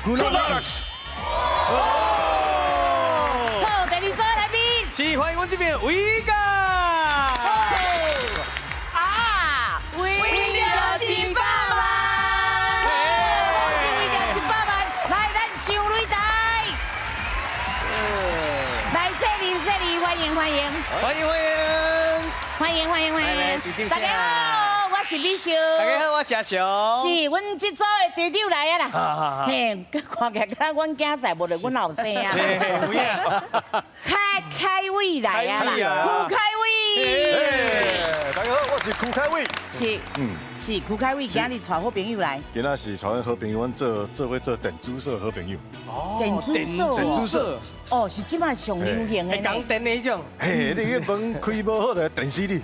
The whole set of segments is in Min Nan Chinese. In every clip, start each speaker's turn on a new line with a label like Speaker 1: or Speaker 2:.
Speaker 1: Good
Speaker 2: 好，第二組來賓
Speaker 3: 是歡迎阮這邊偉哥。
Speaker 2: 啊，為著一百萬，為著一百萬，來咱上擂台，來這裡這裡，歡迎歡迎，
Speaker 3: 歡迎歡迎，
Speaker 2: 歡迎歡迎歡迎，大家好，我是美秀，
Speaker 3: 大家好，我是阿雄，
Speaker 2: 是阮這組的隊長來啊啦，嘿，看起來敢阮囝婿，無就阮後生啊，開開胃來啊啦，胡開偉，
Speaker 1: 大家好，我是胡開偉，
Speaker 2: 是，是胡開偉，今日帶好朋友來，
Speaker 1: 今仔是帶阮好朋友，阮做做伙做電子鎖好朋友，
Speaker 3: 哦，
Speaker 2: 電子鎖，
Speaker 1: 電子鎖，
Speaker 2: 哦，是這擺上流行的，
Speaker 3: 講電的彼種，
Speaker 1: 嘿，你去門開無好就電死你，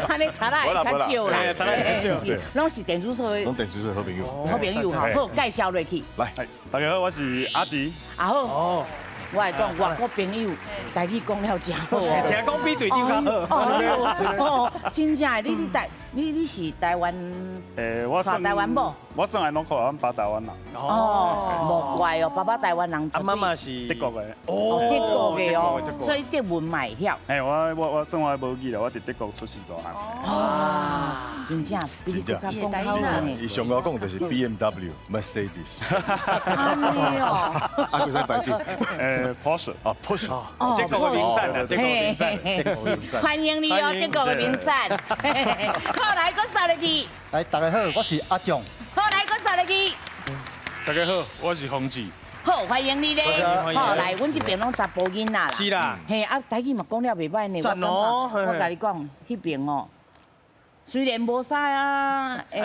Speaker 2: 按呢查來較少啦，
Speaker 3: 查來較少，
Speaker 2: 攏是電子鎖的，
Speaker 1: 攏電子鎖好朋友，
Speaker 2: 好朋友哈，好介紹落去，
Speaker 1: 來，
Speaker 4: 大家好，我是阿吉，
Speaker 2: 阿好，哦。我來講外國朋友，台語講了真好哦。
Speaker 3: 聽講比隊長較好。
Speaker 2: 哦，真正的，你你台，你你是台灣？
Speaker 4: 我
Speaker 2: 算台灣某。
Speaker 4: 我算愛攏靠阮爸台灣人。
Speaker 2: 哦，無怪哦，爸爸台灣人。
Speaker 3: 啊，媽媽是
Speaker 4: 德國的。
Speaker 2: 哦，德國的哦，所以德文嘛會曉。
Speaker 4: 嘿，我我我算我母語啦，我佇德國出世大漢。
Speaker 2: 哇，真正比你閣較講好呢。
Speaker 1: 伊上高講就是 BMW、Mercedes。
Speaker 2: 哦。
Speaker 1: 啊，閣使排隊。
Speaker 4: Porsche
Speaker 1: 啊，Porsche，
Speaker 2: 哦，
Speaker 3: 德國的名產啊，德國名產，
Speaker 2: 歡迎你哦，德國的名產。好，來，閣掃入去。
Speaker 5: 來，大家好，我是阿將。
Speaker 2: 好，來，閣掃入去。
Speaker 4: 大家好，我是洪志。
Speaker 2: 好，歡迎你咧。好，來，阮這邊攏查埔囡仔啦。
Speaker 3: 是啦。
Speaker 2: 嘿，啊，台語嘛講了袂歹呢。
Speaker 3: 讚哦。
Speaker 2: 我共你講，彼邊哦。雖然無啥啊，欸，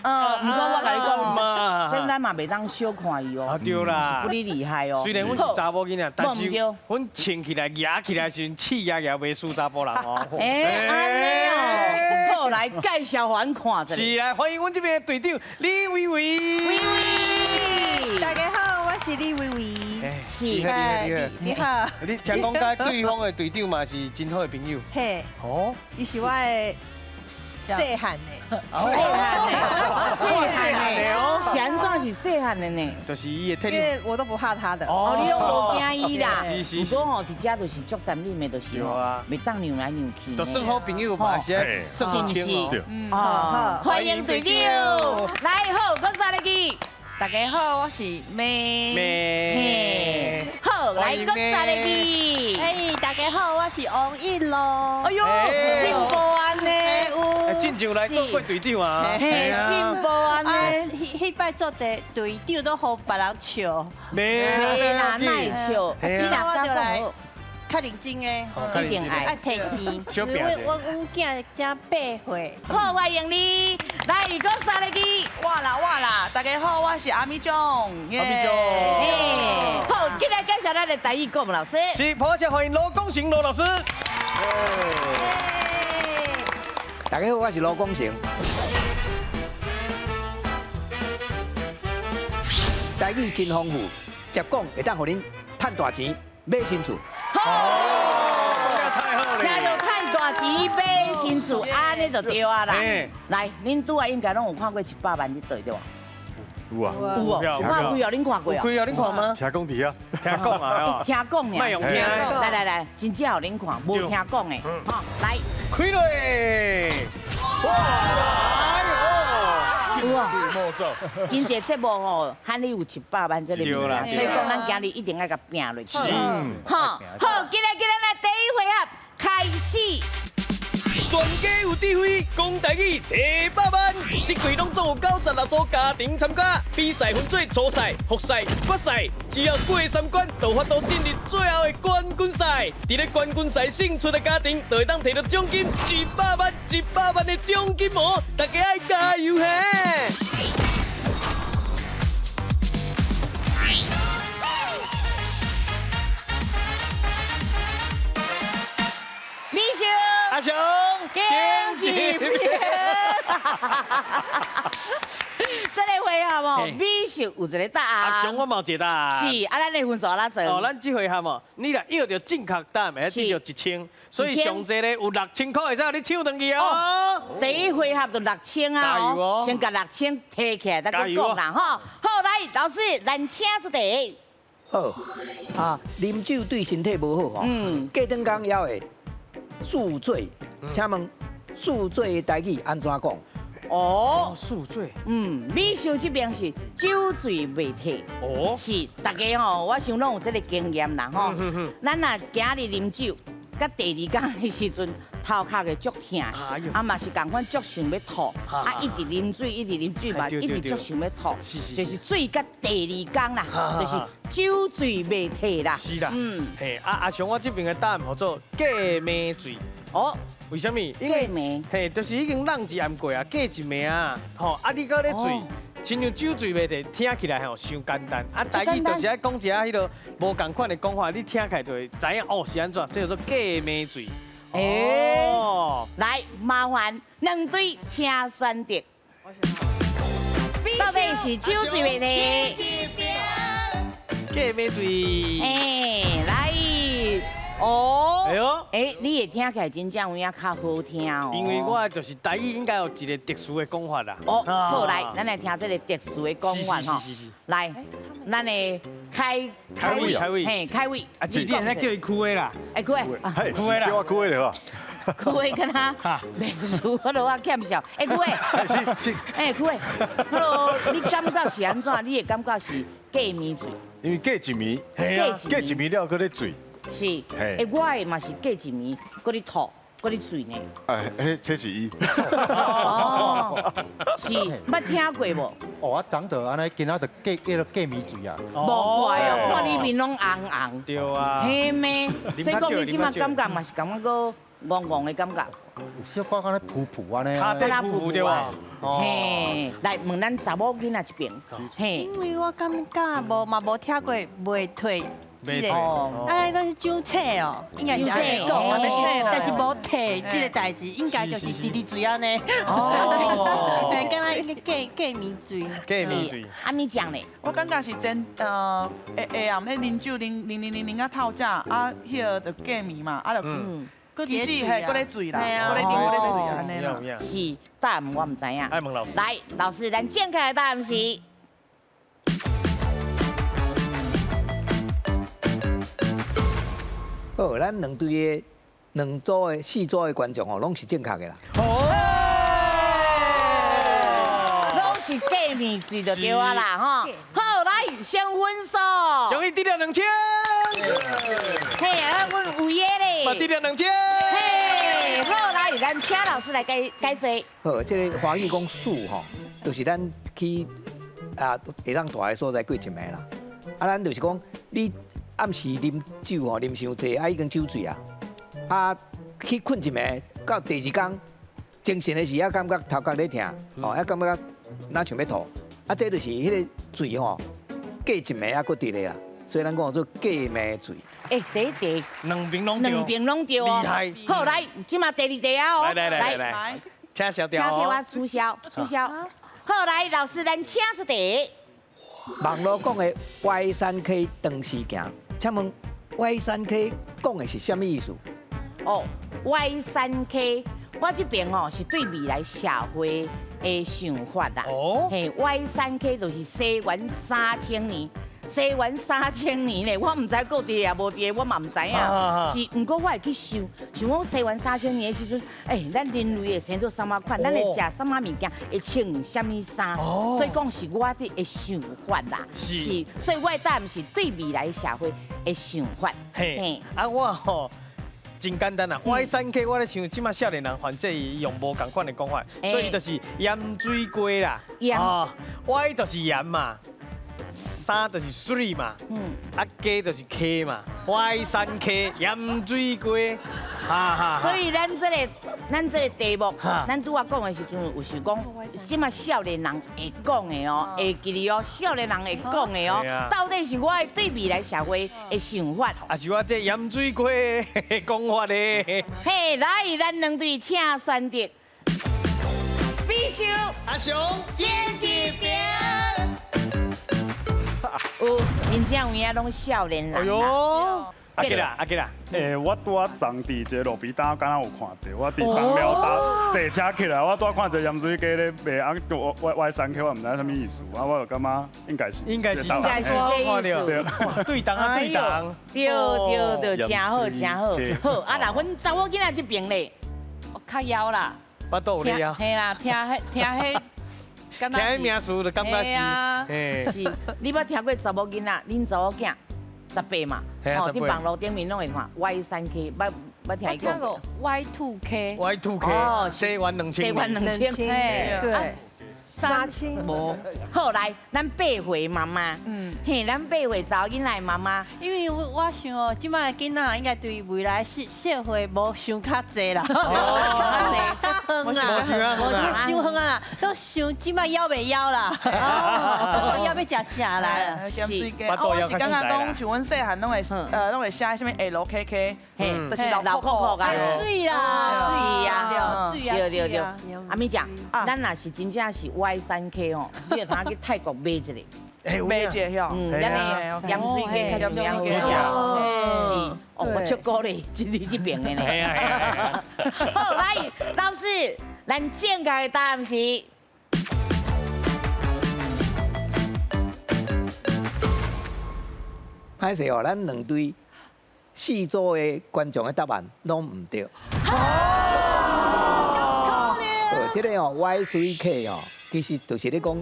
Speaker 2: 哦，毋過我共你講，所以咱嘛袂當小看伊哦。
Speaker 3: 啊對啦，
Speaker 2: 是不哩厲害哦。
Speaker 3: 雖然阮是查某囡仔，但是阮穿起來、舉起來時陣，氣壓壓袂輸查埔人哦。
Speaker 2: 欸，按呢哦，好，來介紹予阮看一下。
Speaker 3: 是啊，歡迎阮這邊的隊長李維維。
Speaker 2: 維維，
Speaker 6: 大家好，我是李維維。
Speaker 2: 是，
Speaker 6: 你好。
Speaker 3: 你聽講佮對方的隊長嘛是真好的朋友。
Speaker 6: 嘿。哦。伊是我的。細漢的，
Speaker 2: 細漢的，細漢的哦，是按怎是細漢的呢？
Speaker 3: 就是伊會
Speaker 6: 因為我都不怕他的。
Speaker 2: 哦，你攏無驚伊啦。
Speaker 3: 是是。
Speaker 2: 毋過吼，佇遮就是足殘忍的，就是吼，袂當讓來讓去。
Speaker 3: 就算好朋友嘛，是算清哦。
Speaker 2: 哦，歡迎隊長，來好，閣再來去。
Speaker 7: 大家好，我是妹
Speaker 3: 妹。
Speaker 2: 好，來閣再來去。
Speaker 6: 哎，大家好，我是王一龍。
Speaker 2: 哎喲，進步按呢。
Speaker 3: 進前來做過隊長啊，
Speaker 2: 嘿，進步按呢。
Speaker 6: 彼彼擺做隊隊長都予別人笑。
Speaker 3: 沒
Speaker 2: 啦，哪會笑？
Speaker 6: 你若我就來較認真的，
Speaker 2: 一定愛
Speaker 6: 愛提錢。因為我阮囝才8歲。
Speaker 2: 好，歡迎你，來，閣三個字。
Speaker 7: 我啦我啦，大家好，我是阿米醬。
Speaker 3: 阿米醬。
Speaker 2: 嘿，好，今日介紹咱的台語國老師。
Speaker 3: 是，拍手歡迎羅廣成羅老師。
Speaker 8: 大家好，我是羅廣成。台語真豐富，捷講會當予恁賺大錢買新厝。
Speaker 2: 好，太好了。聽著賺大錢買新厝，按呢就對啊啦。來，恁拄仔應該攏有看過一百萬這對對無？
Speaker 1: 有啊，
Speaker 2: 有哦，有看過哦，恁看過哦？
Speaker 3: 有開哦，恁看嗎？
Speaker 1: 聽講佇遐，
Speaker 3: 聽講啊，
Speaker 2: 聽講爾，
Speaker 3: 莫用聽。
Speaker 2: 來來來，真正予恁看，無聽講的，好，來，
Speaker 3: 開咧。哇！哎
Speaker 2: 呦！哇！真濟節目吼，喊你有一百萬這个物件，所以講咱今日一定愛共拼落去。好，好，今日今日來第一回合開始。
Speaker 3: 全家有智慧，講台語提百萬，這季攏總有96組家庭參加，比賽分做初賽、複賽、決賽，只要過三關，就有法度進入最後的冠軍賽。佇咧冠軍賽勝出的家庭，就會當提著獎金一百萬、一百萬的獎金哦！大家愛加油嘿！
Speaker 2: 美秀，
Speaker 3: 阿雄，
Speaker 2: 經一遍。這個回合哦，美秀有一個答案。
Speaker 3: 阿雄，我嘛有一個答案。
Speaker 2: 是，啊，咱的分數按怎算？
Speaker 3: 哦，咱這回合哦，你若約著正確答案，會使得著1000，所以上濟咧有6000塊會使予你搶轉去哦。
Speaker 2: 第一回合就6000啊，哦，先共6000提起來，再閣講啦，吼。好，來，來，老師，咱請出題。
Speaker 8: 好，啊，啉酒對身體無好吼。過轉工猶會宿醉，請問宿醉的台語按怎講？
Speaker 2: 哦，
Speaker 3: 宿醉。
Speaker 2: 美秀這邊是酒醉袂退。
Speaker 3: 哦，
Speaker 2: 是，大家吼，我想攏有這個經驗啦吼。咱若今日啉酒，佮第二工的時陣，頭殼會足疼，啊嘛是仝款足想欲吐，啊一直啉水，一直啉水嘛，一直足想欲吐，就是醉佮第二工啦，就是酒醉袂退啦。
Speaker 3: 是啦，嘿，啊阿雄，我這邊的答案號做過暝醉。
Speaker 2: 哦，
Speaker 3: 為啥物？因為嘿，就是已經挵一暗過啊，過一暝啊，吼，啊你閣咧醉，親像酒醉袂退，聽起來吼傷簡單。啊，台語就是愛講一下彼个無仝款的講法，你聽起來就會知影哦是按怎，所以叫做過暝醉。
Speaker 2: 哦，來，麻煩兩隊請選擇。到底是酒醉袂退？
Speaker 3: 過暝醉。
Speaker 2: 哎，來。哦，
Speaker 3: 哎喲，
Speaker 2: 哎，你會聽起來真正有影較好聽哦。
Speaker 3: 因為我就是台語應該有一個特殊的講法啦。
Speaker 2: 哦，好，來，咱來聽這個特殊的講法吼。來，咱的開
Speaker 3: 開胃，開胃，
Speaker 2: 嘿，開胃。
Speaker 3: 啊，這點會使叫伊開話啦。
Speaker 2: 哎，開話，
Speaker 1: 開話啦，叫我開話了。
Speaker 2: 開話敢若袂輸，我都我欠笑。哎，開話，哎，開話，彼啰你感覺是按怎？你的感覺是過暝醉？
Speaker 1: 因為過一暝，過一暝了，閣咧醉。
Speaker 2: 是，欸，我的嘛是過一暝，閣咧吐，閣咧醉呢。
Speaker 1: 哎，彼這是伊。
Speaker 2: 哦，是，捌聽過無？
Speaker 5: 哦，我昨晝按呢，今仔就過過了過暝醉啊。
Speaker 2: 無怪哦，看你面攏紅紅。
Speaker 3: 對啊。
Speaker 2: 嘿咩？所以講你這馬感覺嘛是感覺閣戇戇的感覺。
Speaker 5: 有小可按呢浮浮按呢。
Speaker 3: 跤底浮浮對吧？
Speaker 2: 嘿，來問咱查某囡仔這邊。嘿。
Speaker 6: 因為我感覺無嘛無聽過袂退。這個，哎，那是酒醒哦，應該是按呢講，但是無退這個代誌，應該就是直直醉按呢。哦，敢若應該過過暝醉。
Speaker 3: 過暝醉。
Speaker 2: 阿咪講咧，
Speaker 7: 我感覺是真，下下暗咧啉酒，啉啉啉啉啉到透早，啊，彼个就過暝嘛，啊就，其實嘿，閣咧醉啦，閣咧啉，閣咧醉按呢啦。
Speaker 2: 是，答案我毋知影。
Speaker 3: 愛問老師。
Speaker 2: 來，老師，咱正確的答案是。
Speaker 8: 好，咱兩隊的兩組的四組的觀眾吼，攏是正確的啦。
Speaker 3: 哦，
Speaker 2: 攏是過暝醉就對啊啦，吼。好，來先分數。
Speaker 3: 恭喜得了2000。
Speaker 2: 嘿，啊，阮有的咧。
Speaker 3: 嘛得了2000。
Speaker 2: 嘿，好，來，咱請老師來解解說。
Speaker 8: 好，這个華語講宿吼，就是咱去啊會當蹛的所在過一暝啦。啊，咱就是講你。暗時啉酒吼，啉傷濟，啊已經酒醉啊，啊去睏一暝，到第二工精神的時，猶感覺頭殼咧疼，吼，猶感覺若像欲吐，啊這就是彼个醉吼，過一暝猶閣佇咧啊，所以咱講做過暝醉。
Speaker 2: 欸，第一題
Speaker 3: 兩邊攏對，
Speaker 2: 兩邊攏對哦。
Speaker 3: 厲害。好，
Speaker 2: 來，這馬第二題啊哦。
Speaker 3: 來來來來，請小調。
Speaker 2: 請替我取消，取消。好，來，老師，咱請出題。
Speaker 8: 網路講的歪山溪長時行，請問歪山溪講的是啥物意思？
Speaker 2: 哦，歪山溪，我這邊哦是對未來社會的想法啦。
Speaker 3: 哦，
Speaker 2: 嘿，歪山溪就是西元3000年。西元3000年咧，我毋知閣佇也無佇，我嘛毋知影。是，毋過我會去想，想講西元3000年的時陣，欸，咱人類會生做啥物款？咱會食啥物物件？會穿啥物衫？所以講是我的想法啦。
Speaker 3: 是，
Speaker 2: 所以我的答案是對未來社會的想法。
Speaker 3: 嘿，啊我吼真簡單啦，歪山溪我咧想，這馬少年人凡勢伊用無仝款的講法，所以就是鹽水雞啦。
Speaker 2: 鹽，
Speaker 3: 歪就是鹽嘛。三就是水嘛，啊雞就是溪嘛，歪山溪鹽水雞，哈哈。
Speaker 2: 所以咱這個題目，咱拄仔講的時陣有想講，這馬少年人會講的哦，會記得哦，少年人會講的哦，到底是我的對未來社會的想法，
Speaker 3: 還是我這鹽水雞的講法咧？
Speaker 2: 嘿，來，咱兩隊請選擇，必須
Speaker 3: 阿雄
Speaker 2: 編一邊。有，真正有影攏少年人啦。
Speaker 3: 阿吉啦，阿吉啦。
Speaker 4: 欸，我拄仔昨伫一个路边摊，敢若有看著，我伫枋寮搭坐车起来，我拄仔看一个盐水鸡咧卖，啊，我我我山溪，我毋知啥物意思，啊，我就感觉应该是，
Speaker 3: 应该是，
Speaker 2: 应该是这意思。
Speaker 3: 对当啊，对当。
Speaker 2: 对对对，真好真好。好，啊，那阮查某囡仔这边咧，
Speaker 9: 我较枵啦。
Speaker 3: 腹肚有咧啊。
Speaker 9: 嘿啦，听彼听彼，
Speaker 3: 听彼名词就感觉是。
Speaker 2: 是，你捌听过查某囡仔，恁查某囝18嘛？哦，伫网路顶面拢会看 Y3K，捌捌听伊讲
Speaker 9: 过。Y2K。
Speaker 3: Y2K。哦，西元2000。
Speaker 2: 西元2000。
Speaker 6: 对。
Speaker 2: 3000。无。好来，咱八岁妈妈，嘿，咱八岁查某囡仔的妈妈，
Speaker 6: 因为我想哦，这摆的囡仔应该对未来社社会无想较济啦，无想啊，无想远啊啦，都想这摆枵袂枵啦，枵要食啥啦？
Speaker 7: 是，我是感觉讲，像阮细汉拢会拢会写啥物 LKK，就是老扣扣啊，
Speaker 6: 水啦，
Speaker 2: 是啊，对对对。阿咪讲，咱若是真正是 Y3K 哦，你就通去泰国买一个，
Speaker 7: 买一个晓，
Speaker 2: 咱的盐水鸡较是好食，是，哦，我足鼓励这这边的呢。好，来，老师，咱正确的答案是。
Speaker 8: 歹势哦，咱两队四组的观众的答案拢毋对。哦，这个哦 Y3K 哦，其实就是咧讲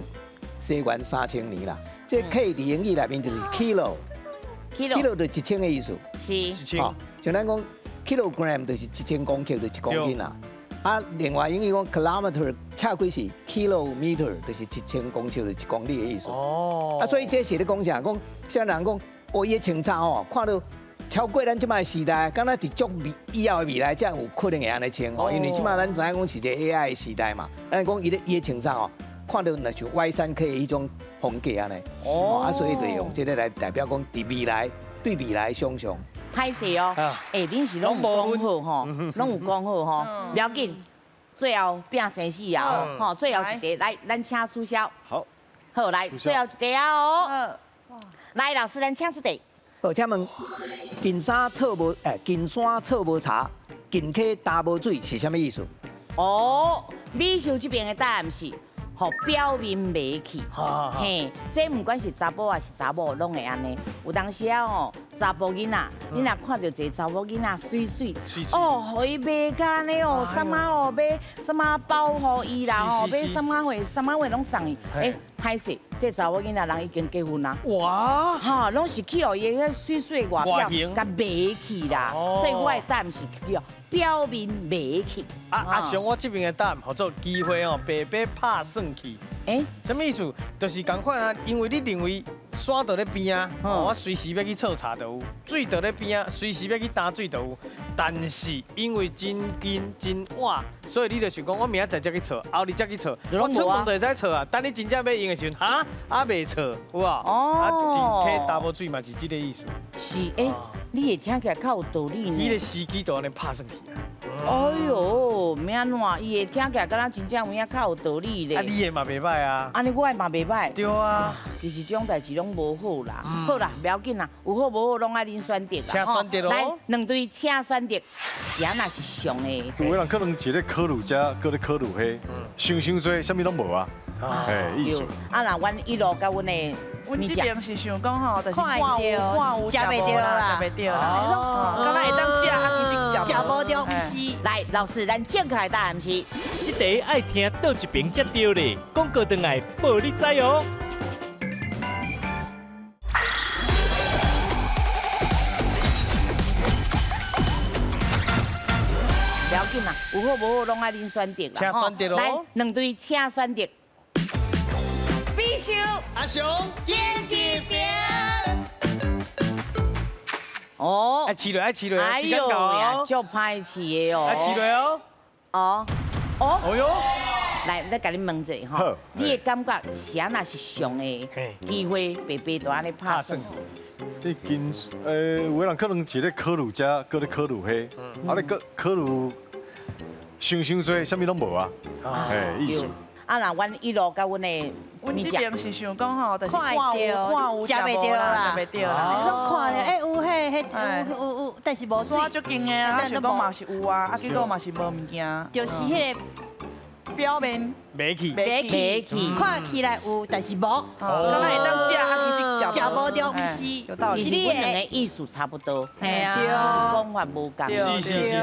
Speaker 8: 西元3000年啦。这 K 伫英语内面就是 kilo，kilo 就是1000的意思。
Speaker 2: 是。
Speaker 8: 1000。像咱讲 kilogram 就是1000公克，就是1公斤啦。啊，另外英语讲 kilometer，恰几是 kilometer，就是1000公尺，就是1公里的意思。哦。啊，所以这是咧讲啥？讲像人讲，哦，伊的穿插哦，看到超过咱这摆时代，敢若伫足未以后的未来，才有可能会按呢穿哦。因为这摆咱知影讲是一个 AI 的时代嘛，咱讲伊咧伊的穿插哦，看到若像 Y3K 的彼种风格按呢。哦。啊，所以就用这个来代表讲，伫未来对未来想象。
Speaker 2: 歹势哦，欸，恁是拢有讲好吼，拢有讲好吼，不要紧，最后拼生死啊，吼，最后一题来，咱请苏筱。
Speaker 1: 好。
Speaker 2: 好，来，最后一题啊哦。来，老师，咱请出题。
Speaker 8: 好，请问，近山错无，近山错无茶，近溪担无水，是啥物意思？
Speaker 2: 哦，美秀这边的答案是，予表面袂去。嘿，这不管是查埔还是查某，拢会按呢。有当时啊吼，查埔囡仔，你若看著一个查某囡仔媠媠，哦，予伊买甲呢哦，啥物哦买，啥物包予伊啦吼，买啥物货，啥物货拢送伊。欸，歹势，这查某囡仔人已经结婚啦。哇！哈，拢是去予伊个媠媠外表，共卖去啦。所以我的答案是去表面卖去。
Speaker 3: 啊，阿雄，我这边的答案叫做机会哦，白白拍算去。欸，什么意思？就是仝款啊，因为你认为山就咧边啊，我随时欲去剉柴就有，水就咧边啊，随时欲去担水就有。但是因为真近真晚，所以你就想讲，我明仔载才去剉，后日才去剉，我出门就会使剉啊。等你真正欲用的时阵，哈，啊袂剉，有无？哦，啊，真溪担无水嘛是这个意思。
Speaker 2: 是，欸，你会听起来较有道理呢。
Speaker 3: 你的时机就按呢拍算去啊。
Speaker 2: 哎呦，欲按怎？伊会听起来敢若真正有影较有道理咧。
Speaker 3: 啊，你的嘛袂䆀啊。
Speaker 2: 按呢我的嘛袂䆀。
Speaker 3: 对啊。
Speaker 2: 其实这种代志拢无好啦。好啦，不要紧啦，有好无好拢爱恁选择啦。
Speaker 3: 请选择咯。
Speaker 2: 来，两队请选择，是按那是上的。
Speaker 1: 有的人可能是咧考虑这，阁咧考虑彼，想伤济，啥物拢无啊。哎，意思。
Speaker 2: 啊，那阮一路佮阮的。
Speaker 7: 阮这边是想讲吼，就是看有看有，食袂著啦，食袂著啦。敢若会当食，啊，其实食
Speaker 6: 无著，毋是。
Speaker 2: 来，老师，咱正确的答案是。
Speaker 10: 这题爱听佗一边才对咧，广告转来报你知哦。
Speaker 2: 不要紧啦，有好无好拢爱恁选择啦。
Speaker 3: 请选择咯。
Speaker 2: 来，两队请选择。美秀，
Speaker 3: 阿雄，
Speaker 2: 演一边。哦，
Speaker 3: 爱试落，爱试落，
Speaker 2: 哎呦呀，足歹试的哦。
Speaker 3: 爱试落哦。
Speaker 2: 哦，哦，
Speaker 3: 哦哟。
Speaker 2: 来，我共你问一下吼，你的感觉是按那是上的机会，白白就按呢拍算？
Speaker 1: 你近，有的人可能是咧考虑这，阁咧考虑彼，啊，你阁考虑想伤济，啥物拢无啊？哎，意思。
Speaker 2: 啊，若阮一路佮阮的
Speaker 7: 阮這邊是想講吼，就是看有看有
Speaker 6: 食袂著啦，
Speaker 7: 食袂著啦。
Speaker 6: 攏看著，欸有彼彼有有有，但是無水。
Speaker 7: 山足近的啊，想講嘛是有啊，啊結果嘛是無物件。
Speaker 6: 就是彼個
Speaker 7: 表面
Speaker 3: 袂去，
Speaker 6: 袂去，看起來有，但是無。
Speaker 7: 敢若會當食，啊其實食
Speaker 6: 無著，毋是。
Speaker 2: 其實阮兩個意思差不多，
Speaker 6: 嘿啊，
Speaker 2: 講法無仝。
Speaker 3: 是是是是。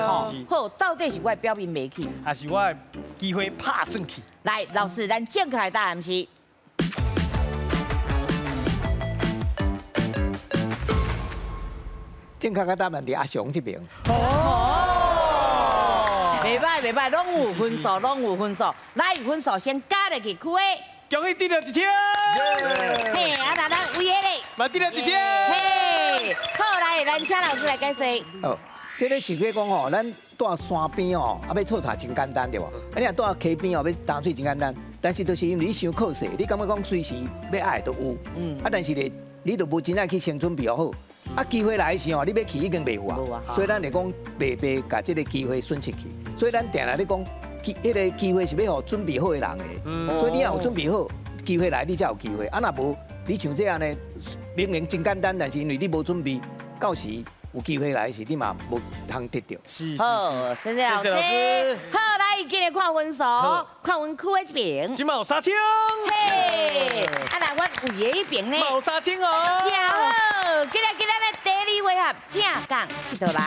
Speaker 2: 好，到底是我的表面袂去，
Speaker 3: 還是我的機會拍算去？
Speaker 2: 來，老師，咱正確的答案是。
Speaker 8: 正確的答案佇阿雄這邊。
Speaker 2: 哦，袂歹袂歹，攏有分數，攏有分數。來，分數先加入去，區的。
Speaker 3: 恭喜得到一千。
Speaker 2: 嘿，啊，那咱位的咧。
Speaker 3: 嘛得到一千。
Speaker 2: 嘿，好，來，咱請老師來解釋。
Speaker 8: 哦，這个是咧講吼，咱蹛山邊哦，啊欲採茶真簡單對無？啊，你若蹛溪邊哦，欲擔水真簡單。但是就是因為你傷靠勢，你感覺講隨時欲愛都有。啊，但是咧，你就無真正去先準備好。啊，機會來的時候，你欲去已經袂有啊。所以咱來講，白白共這个機會損失去。所以咱定定咧講，機彼个機會是欲予準備好的人的。所以你若有準備好，機會來你才有機會。啊，若無，你像這樣呢，明明真簡單，但是因為你無準備，到時有機會來時，你嘛無通得著。
Speaker 3: 是。
Speaker 2: 好，謝謝老師。好，來，今日看分數，看阮區的這邊。
Speaker 3: 這馬有三千。
Speaker 2: 嘿，啊，那阮位的彼邊呢？
Speaker 3: 嘛有3000哦。
Speaker 2: 真好，今日今日的第二回合，正港𨑨迌人。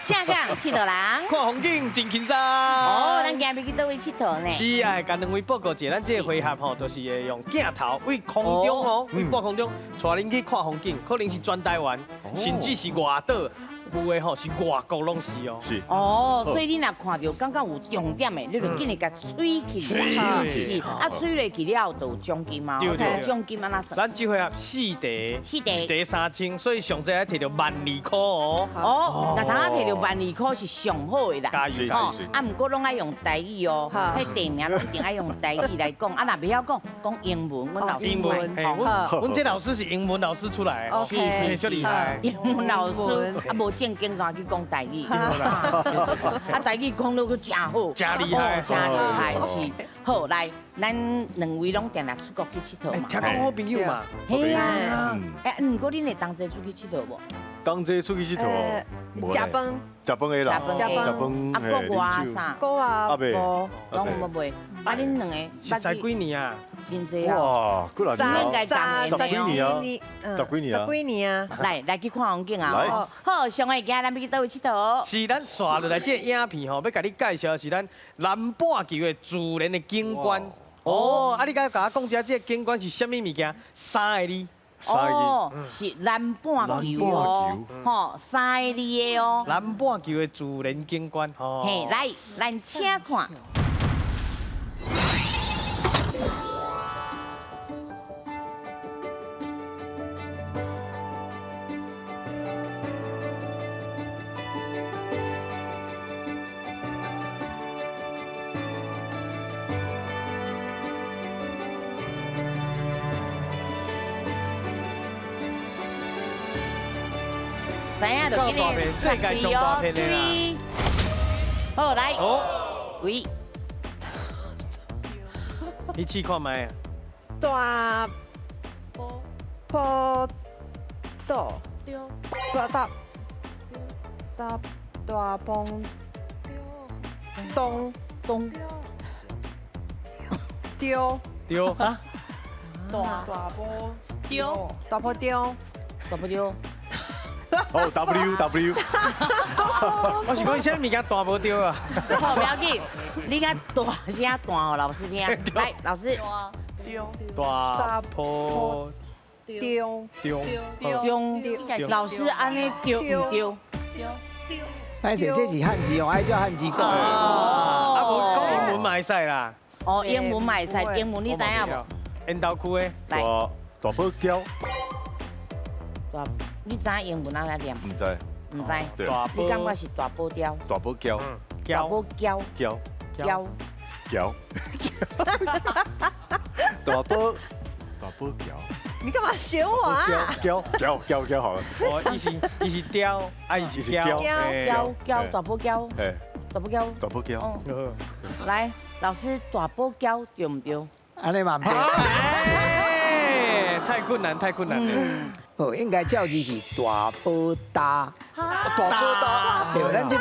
Speaker 2: 正港𨑨迌人，
Speaker 3: 看風景真輕鬆。
Speaker 2: 哦，咱今日去佗位𨑨迌呢？
Speaker 3: 是啊，共兩位報告一下，咱這個回合吼，就是會用鏡頭對空中哦，對半空中帶恁去看風景，可能是全台灣，甚至是外島。有的吼是外國攏是哦。
Speaker 1: 是。
Speaker 2: 哦，所以你若看著感覺有重點的，你就緊來共揣起來。是。啊，揣落去了後就有獎金嘛。
Speaker 3: 對對對。
Speaker 2: 獎金按怎算？
Speaker 3: 咱這回合四題，
Speaker 2: 四題，
Speaker 3: 一題3000，所以上濟愛摕著12000箍哦。
Speaker 2: 哦，若通仔摕著12000箍是上好的啦。
Speaker 3: 加油！
Speaker 2: 哦，啊，毋過攏愛用台語哦，彼地名攏一定愛用台語來講。啊，若袂曉講，講英文，阮老師。
Speaker 3: 英文，阮這老師是英文老師出來的，
Speaker 2: 是是
Speaker 3: 足厲害。
Speaker 2: 英文老師啊，無正經敢去講台語，啊，台語講得閣誠好，
Speaker 3: 誠厲害，
Speaker 2: 誠厲害是。好，來，咱兩位攏定定出國去𨑨迌嘛。
Speaker 3: 聽講好朋友嘛。
Speaker 2: 嘿啊。欸，毋過恁會同齊出去𨑨迌無？
Speaker 1: 同齊出去𨑨迌，無。
Speaker 11: 食飯。
Speaker 1: 食飯的啦。
Speaker 2: 食飯。啊，國外啥？
Speaker 11: 國外無。
Speaker 2: 攏無袂。啊，恁兩個
Speaker 3: 熟似幾年啊？
Speaker 2: 真濟啊！
Speaker 1: 哇，幾若年啊？
Speaker 2: 應該
Speaker 1: 十幾年啊？十幾年啊？
Speaker 11: 十幾年啊！
Speaker 2: 來，來去看風景啊！好，上個今咱欲去佗位𨑨迌？
Speaker 3: 是咱紲落來這個影片吼，欲共你介紹的是咱南半球的自然的景觀。哦，啊，你敢共我講一下這個景觀是啥物物件？三个字。
Speaker 2: 哦，是南半球哦，吼，三个字的哦。
Speaker 3: 南半球的自然景觀，吼。
Speaker 2: 嘿，來，咱請看。知影就今日
Speaker 3: 世界上大片的啦。
Speaker 2: 好，來，喂，
Speaker 3: 你試看覓啊？
Speaker 11: 大波島，大大大大風東
Speaker 2: 東
Speaker 11: 丟
Speaker 3: 丟啊！
Speaker 7: 大大波
Speaker 6: 丟
Speaker 11: 大波丟
Speaker 2: 大波丟。
Speaker 1: 哦，W W，
Speaker 3: 我是講啥物件大無丟啊？
Speaker 2: 好，不要緊，你較大聲大予老師聽。來，老師。
Speaker 3: 大波
Speaker 11: 丟
Speaker 3: 丟
Speaker 2: 丟，老師按呢丟毋丟？
Speaker 8: 哎，這是漢字哦，愛照漢字講。
Speaker 3: 啊，無講英文嘛會使啦。
Speaker 2: 哦，英文嘛會使，英文你知影無？
Speaker 3: 緣投區的。
Speaker 2: 來。
Speaker 1: 大寶嬌。
Speaker 2: 大，你知影英文按怎念？
Speaker 1: 毋知。
Speaker 2: 毋知。
Speaker 1: 對。
Speaker 2: 你感覺是大寶雕？
Speaker 1: 大寶嬌。
Speaker 2: 大寶嬌。
Speaker 1: 嬌。
Speaker 2: 嬌。
Speaker 1: 嬌。大寶，大寶嬌。
Speaker 11: 你幹嘛選我啊？
Speaker 1: 膠膠膠膠好了。
Speaker 3: 哦，伊是雕，啊伊是膠，
Speaker 2: 膠膠大寶膠，大寶膠，
Speaker 1: 大寶膠。
Speaker 2: 來，老師，大寶膠對唔對？
Speaker 8: 按呢嘛毋對。
Speaker 3: 太困難，太困難了。
Speaker 8: 好，應該照字是大寶搭。
Speaker 1: 大寶搭。
Speaker 8: 對，咱這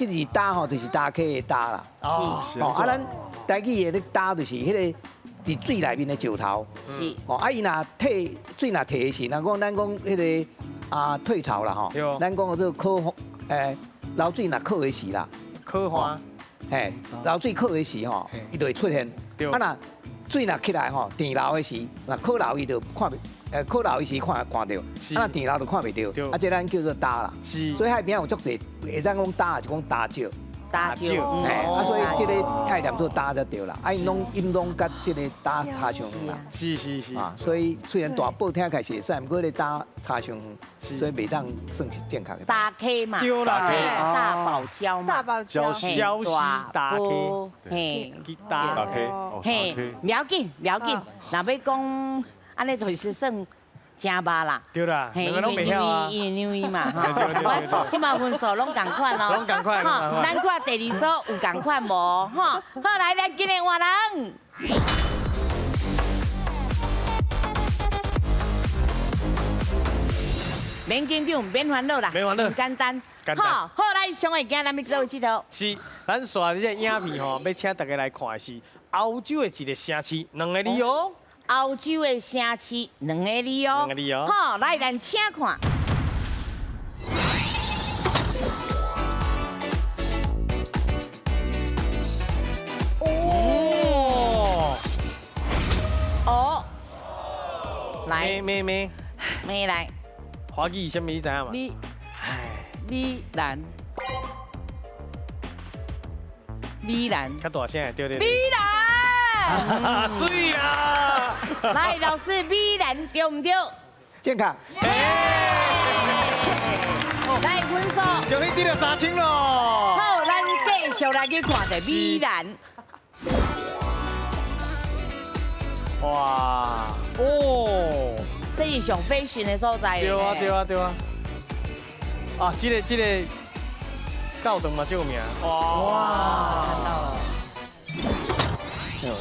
Speaker 8: 個是搭吼，就是搭客的搭啦。
Speaker 2: 哦。
Speaker 8: 哦，啊，咱台語的咧搭就是彼個佇水內面的石頭。
Speaker 2: 是。
Speaker 8: 哦，啊，伊若退水若退的時，若講咱講彼個啊退潮啦吼。咱講這個枯流水若枯的時啦。
Speaker 3: 枯旱。
Speaker 8: 嘿，流水枯的時吼，伊就會出現。啊若水若起來吼，澱流的時，若枯流伊就看袂，枯流的時看看著，啊若澱流就看袂著，啊這咱叫做礁啦。
Speaker 3: 是。
Speaker 8: 所以海邊有足濟會當講礁，就講礁石。
Speaker 2: 礁石。
Speaker 8: 嘿，啊所以這個愛念做礁才對啦，啊𪜶攏佮這個礁差傷遠啦。
Speaker 3: 是是是。
Speaker 8: 啊，所以雖然大寶聽起來是會使，毋過這個礁差傷遠，所以袂當算是正確的。
Speaker 2: 大溪嘛。
Speaker 3: 對啦。
Speaker 2: 大堡礁嘛。
Speaker 11: 大堡礁。
Speaker 3: 礁溪大溪。
Speaker 2: 嘿。
Speaker 3: 大
Speaker 1: 溪。
Speaker 2: 嘿，不要緊，不要緊。若欲講按呢，就是算誠肉啦。
Speaker 3: 對啦，兩个攏袂曉啊。
Speaker 2: 因為嘛，吼，這馬分數攏仝款哦。
Speaker 3: 攏仝款。
Speaker 2: 吼，咱看第二組有仝款無？吼，好來，咱今日換人。免緊張，免煩惱啦，
Speaker 3: 免煩惱，
Speaker 2: 簡單。好，好來，上下鏡咱欲做佚佗。
Speaker 3: 是，咱紲這個影片吼，欲請大家來看的是歐洲的一個城市，兩个字哦。
Speaker 2: 歐洲的城市，兩個字哦。
Speaker 3: 兩個字哦。
Speaker 2: 好，來，咱請看。
Speaker 3: 哦。
Speaker 2: 哦。來。
Speaker 3: 咩咩
Speaker 2: 咩來。
Speaker 3: 華語啥物你知影嘛？
Speaker 9: 米。米蘭。米蘭。
Speaker 3: 較大聲，對對。
Speaker 9: 米蘭。
Speaker 3: 媠啊！
Speaker 2: 來，老師，米蘭對毋對？
Speaker 8: 正確。
Speaker 2: 來，分數。
Speaker 3: 終於得了3000咯。
Speaker 2: 好，咱繼續來去看著米蘭。
Speaker 3: 哇！哦。
Speaker 2: 這是上 fashion 的所在。
Speaker 3: 對啊，對啊，對啊。啊，這個教堂嘛，足有名。
Speaker 2: 哇！看到了。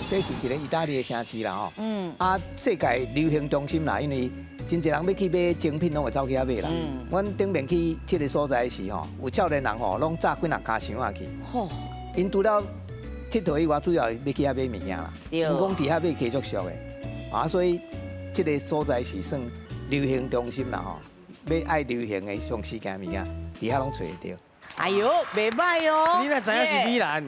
Speaker 8: 這是一個意大利的城市啦吼。嗯。啊，世界流行中心啦，因為真濟人欲去買精品，攏會走去遐買啦。嗯。阮頂面去這個所在時吼，有少年人吼，攏紮幾若跤箱仔去。吼。𪜶除了𨑨迌以外，主要欲去遐買物件啦。對。𪜶講佇遐買加足俗的，啊，所以這個所在是算流行中心啦吼。欲愛流行的上時間物件，佇遐攏揣會著。
Speaker 2: 哎喲，袂䆀哦。
Speaker 3: 你哪知影是米蘭？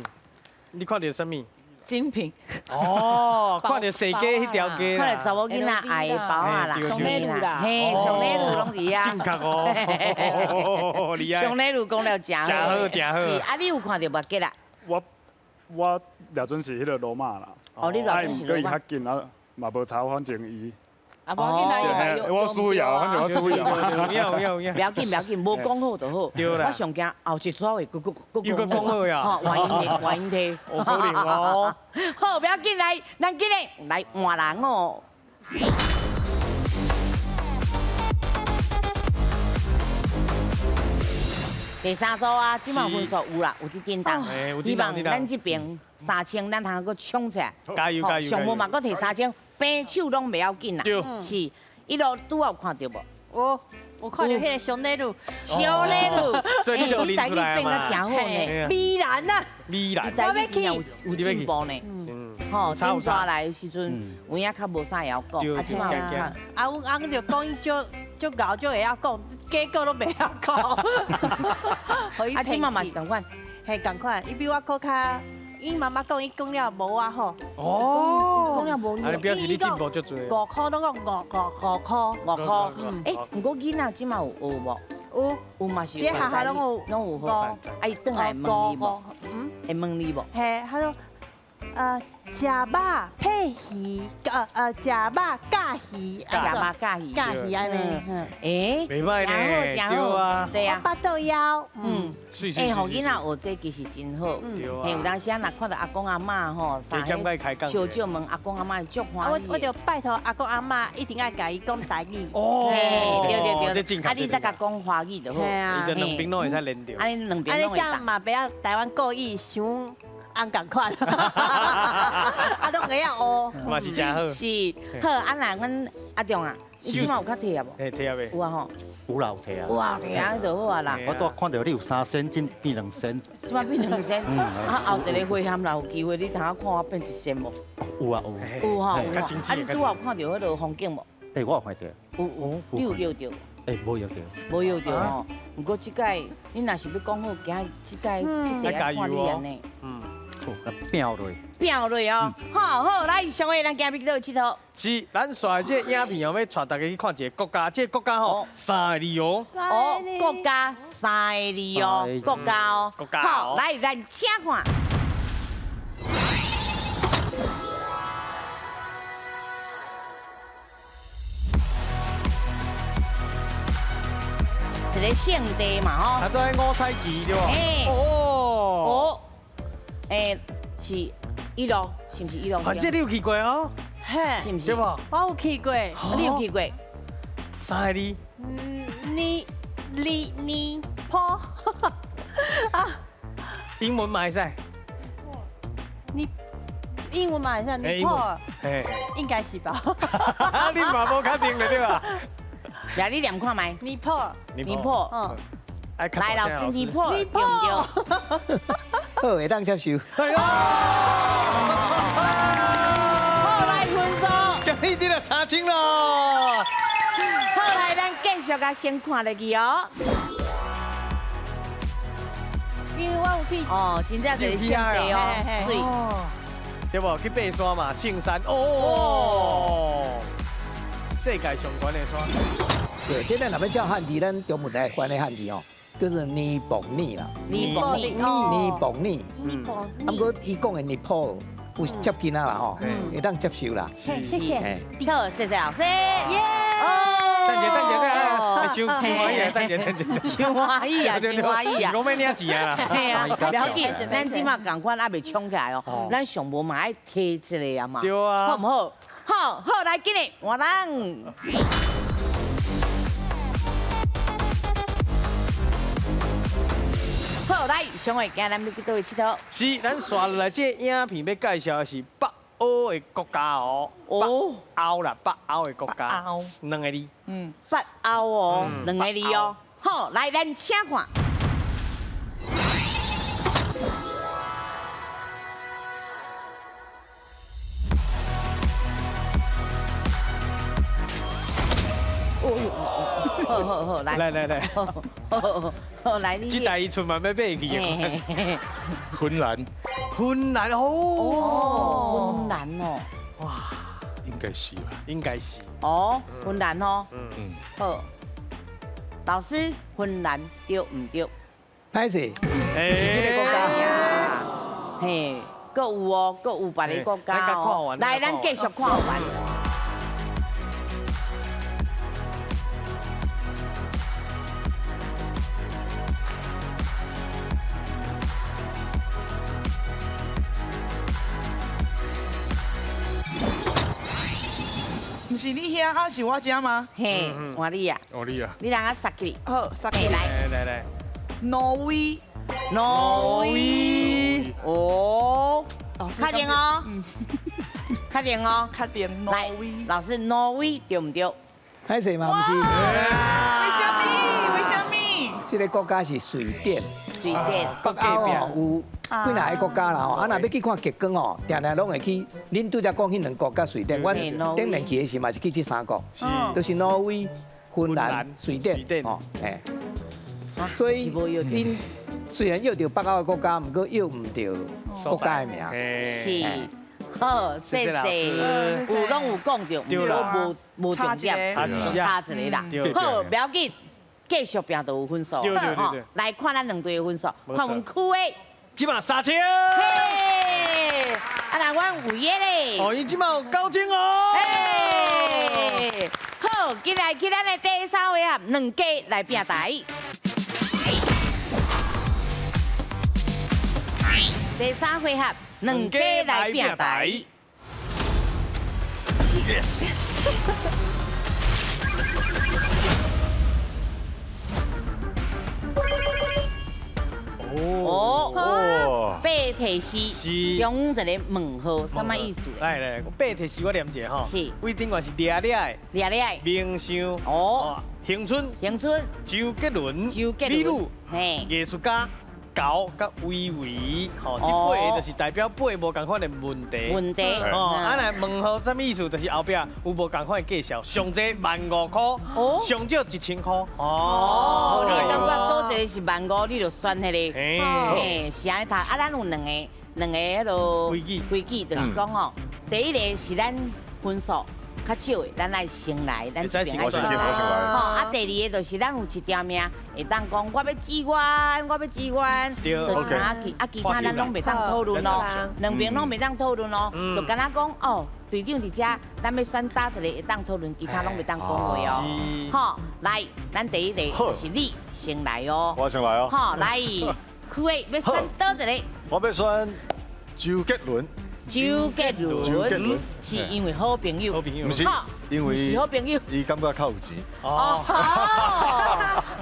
Speaker 3: 你看著啥物？
Speaker 9: 精品。
Speaker 3: 哦，看著踅街彼條街
Speaker 2: 看著查某囡仔愛的包仔啦，
Speaker 9: 上禮路啦，
Speaker 2: 嘿，上禮路攏佇遐。
Speaker 3: 正確哦，厲害。
Speaker 2: 上禮路講了誠
Speaker 3: 好，誠好，誠好。
Speaker 2: 是啊，你有看著無？吉啦。
Speaker 4: 我掠準是彼個羅馬啦。
Speaker 2: 哦，你掠準是羅馬。
Speaker 4: 毋過伊較近啊，嘛無差，反正伊。
Speaker 9: 啊，無要緊啦，
Speaker 4: 我需要，反正我需要。
Speaker 3: 有。
Speaker 2: 不要緊，不要緊，無講好就好。
Speaker 3: 對啦。
Speaker 2: 我上驚後一組會閣閣
Speaker 3: 又閣講好呀。
Speaker 2: 吼，歡迎歡迎提。
Speaker 3: 有可能哦。
Speaker 2: 好，不要緊，來，咱今日來換人哦。第三組啊，這馬分數有啦，有佇震動。希望咱這邊3000，咱通閣衝出來。
Speaker 3: 加油加油！
Speaker 2: 上無嘛，閣提3000，平手攏袂要緊啦。是，一路拄好有看著無？
Speaker 6: 有，我看著彼个香奈路，
Speaker 2: 香奈路，
Speaker 3: 所以你就
Speaker 2: 你台语变甲誠好呢。
Speaker 6: 米兰啊，
Speaker 3: 米兰，
Speaker 2: 我欲去，有进步呢。吼，顶大来的时阵，有影较无啥会晓讲，啊，这马有
Speaker 6: 啊，阮翁就讲伊足足𠢕，足会晓讲，结果拢袂晓讲。
Speaker 2: 啊，这马嘛是仝款，
Speaker 6: 嘿，仝款，伊比我阁较，伊妈妈讲伊讲了无我好。
Speaker 3: 哦，
Speaker 2: 讲了无
Speaker 3: 啊，你表示你进步足济。
Speaker 6: 5箍拢讲五箍。
Speaker 2: 5箍。欸，毋过囡仔这马有学无？
Speaker 6: 有，
Speaker 2: 有嘛是。
Speaker 6: 伫学校拢有，
Speaker 2: 拢有学。啊，伊转来问你无？嗯，会问你无？
Speaker 6: 嘿，他说。食肉配鱼，食肉夹鱼，
Speaker 2: 食肉夹鱼，
Speaker 6: 夹鱼按呢。
Speaker 2: 欸，
Speaker 3: 袂歹呢，
Speaker 2: 真好
Speaker 3: 啊，
Speaker 2: 对啊，
Speaker 6: 腹肚枵，
Speaker 2: 欸，予囡仔学这其实真好，嘿，有当时啊，若看著阿公阿嬷吼，小少问阿公阿嬷足欢喜。
Speaker 6: 我就拜托阿公阿嬷一定爱共伊讲台语。
Speaker 3: 哦，
Speaker 2: 对对对，啊，你再共讲华语就好。
Speaker 3: 伊就两边拢会使连著。
Speaker 2: 啊，你两边拢会。
Speaker 6: 啊，你这样嘛，袂晓台湾国语伤按仝款，啊，拢会晓学。
Speaker 3: 嘛是真好。
Speaker 2: 是，好，啊，那阮阿中啊，你这摆有较提啊无？
Speaker 3: 嘿，提啊未？
Speaker 2: 有啊吼。
Speaker 5: 有啦，有提啊。
Speaker 2: 有啊，提啊就好啊啦。
Speaker 5: 我拄看著你有三仙，这变两仙。
Speaker 2: 这摆变两仙，啊，后一个回合若有机会，你通看我变一仙无？
Speaker 5: 有啊有。
Speaker 2: 有吼，啊，你拄有看著彼个风景无？
Speaker 5: 欸，我有看著。
Speaker 2: 有有，你有摇著？
Speaker 5: 欸，无摇著。
Speaker 2: 无摇著吼。毋过这摆你若是欲讲好，今这摆这块爱看你按呢。
Speaker 3: 嗯。
Speaker 5: 好，拼落。
Speaker 2: 拼落哦，好好来，上位咱今日去佗位𨑨迌？
Speaker 3: 是，咱煞这个影片哦，欲带大家去看一个国家，这个国家吼三个字哦。
Speaker 2: 哦，国家三个字哦，国家哦。
Speaker 3: 国家。
Speaker 2: 好，来，咱请看。一个圣地嘛，吼。
Speaker 3: 啊，对，五彩旗对无？
Speaker 2: 欸。
Speaker 3: 哦。
Speaker 2: 哦。欸，是伊朗，是毋是伊朗？
Speaker 3: 啊，这你有去过哦？
Speaker 6: 嘿，
Speaker 2: 是毋是？
Speaker 3: 对无？
Speaker 6: 我有去过。
Speaker 2: 你有去过？
Speaker 3: 三个字。
Speaker 6: 尼尼尼坡。啊。
Speaker 3: 英文嘛会使。
Speaker 6: 你英文嘛会使？尼泊尔。应该是吧。
Speaker 3: 你嘛无确定就对啊。
Speaker 2: 来，你念看觅。
Speaker 6: 尼泊尔。
Speaker 2: 尼泊尔。
Speaker 6: 嗯。
Speaker 2: 来，老师，尼泊尔，对毋对？
Speaker 8: 好，会当接受。
Speaker 2: 好，来分数。
Speaker 3: 今日得了3000咯。
Speaker 2: 好，来，咱继续共先看落去哦。
Speaker 6: 因为我有去。
Speaker 2: 哦，真正就是圣地哦，媠。
Speaker 3: 对无？去爬山嘛，圣山哦。世界上悬的山。
Speaker 8: 对，这咱若欲照汉字，咱中文来翻的汉字哦。就是尼泊尔啦，
Speaker 2: 尼泊尔，
Speaker 8: 尼泊尔，
Speaker 6: 尼泊尔。
Speaker 8: 啊，毋过伊讲的尼泊尔有接近啊啦吼，会当接受啦。
Speaker 6: 谢谢，
Speaker 2: 好，谢谢老师。
Speaker 6: 耶！
Speaker 3: 等下，等下，等下，伤欢喜啊！等下，等下，
Speaker 2: 伤欢喜啊！伤欢喜啊！
Speaker 3: 我欲领钱啊！
Speaker 2: 嘿啊，不要紧，咱这马仝款犹未冲起来哦，咱上无嘛爱提一个啊嘛。
Speaker 3: 对啊。
Speaker 2: 好毋好？好，好，来，今日换人。好，来，上位，今日咱欲去佗位𨑨迌？
Speaker 3: 是，咱煞落来这个影片欲介绍的是北欧的国家哦。
Speaker 2: 哦。
Speaker 3: 北欧啦，北欧的国家。两个字。
Speaker 2: 嗯。北欧哦，两个字哦。好，来，咱请看。好好好，来
Speaker 3: 来来来，
Speaker 2: 好好来你。
Speaker 3: 这台伊出门欲买去的。
Speaker 1: 芬兰。
Speaker 3: 芬兰哦。
Speaker 2: 芬兰哦。
Speaker 3: 哇。
Speaker 1: 应该是吧。
Speaker 3: 应该是。
Speaker 2: 哦，芬兰哦。嗯。好。老师，芬兰对毋对？
Speaker 8: 歹势。是这个国家。
Speaker 2: 嘿，阁有哦，阁有别个国家哦。来，咱继续看完。
Speaker 7: 毋是你遐，啊是我遮吗？
Speaker 2: 嘿，换你啊。
Speaker 1: 换你啊。
Speaker 2: 你人啊杀起。
Speaker 7: 好，杀起
Speaker 2: 来。
Speaker 3: 来来。
Speaker 7: 挪威。
Speaker 2: 挪威。哦。确定哦。确定哦。
Speaker 7: 确定。挪威。
Speaker 2: 老师，挪威对毋对？
Speaker 8: 歹势嘛，毋是。
Speaker 7: 为啥物？为啥物？
Speaker 8: 这个国家是瑞典。
Speaker 2: 瑞典。
Speaker 8: 北欧哦，有几若个国家啦吼，啊，若欲去看极光哦，定定拢会去。恁拄才讲彼两国佮瑞典，阮顶年去的时嘛是去这三国，就是挪威、芬兰、瑞典，吼，嘿。所以恁虽然约著北欧的国家，毋过约毋著国家的名。
Speaker 2: 是，好，谢谢。有拢有讲著，毋过无重点，差一个啦。好，不要紧，继续拼就有分数。
Speaker 3: 对。
Speaker 2: 来看咱两队的分数，看阮区的。
Speaker 3: 这马3000。
Speaker 2: 嘿，啊，那阮有约咧。
Speaker 3: 哦，伊这马有9000哦。
Speaker 2: 嘿，好，进来去咱的第三回合，两家来拼台。第三回合，两家来拼台。哦，八提四，中一个问号，什么意思？
Speaker 3: 来来，八提四我念一下吼，
Speaker 2: 是，
Speaker 3: 位顶悬是掠掠的，
Speaker 2: 掠掠的，
Speaker 3: 明星，
Speaker 2: 哦，
Speaker 3: 恒春，
Speaker 2: 恒春，
Speaker 3: 周杰伦，
Speaker 2: 周杰伦，
Speaker 3: 美女，
Speaker 2: 嘿，
Speaker 3: 艺术家。狗佮维维，吼，这八个就是代表八个无仝款的问题。
Speaker 2: 问题，
Speaker 3: 哦，啊，若问号啥物意思？就是后壁有无仝款的介绍，上济15000箍，上少1000箍。
Speaker 2: 哦，你感觉佗一个是15000，你就选彼个，嘿，是按呢读。啊，咱有两个，两个彼啰
Speaker 3: 规矩，
Speaker 2: 规矩就是讲哦，第一个是咱分数较少的，咱爱先来，咱这边爱先来。吼，啊，第二个就是咱有一条命，会当讲我欲支援，我欲支援，就是哪去，啊，其他咱拢袂当讨论哦，两边拢袂当讨论哦，就敢若讲哦，队长伫遮，咱欲选佗一个会当讨论，其他拢袂当讲话哦。吼，来，咱第一个就是你先来哦，
Speaker 1: 我先来哦。
Speaker 2: 吼，来，区伟欲选佗一个？
Speaker 1: 我欲选周杰伦。
Speaker 2: 周杰伦，
Speaker 1: 周杰伦
Speaker 2: 是因为好朋友，
Speaker 3: 好朋友，
Speaker 1: 毋是，因为
Speaker 2: 是好朋友，
Speaker 1: 伊感觉较有钱。
Speaker 2: 哦，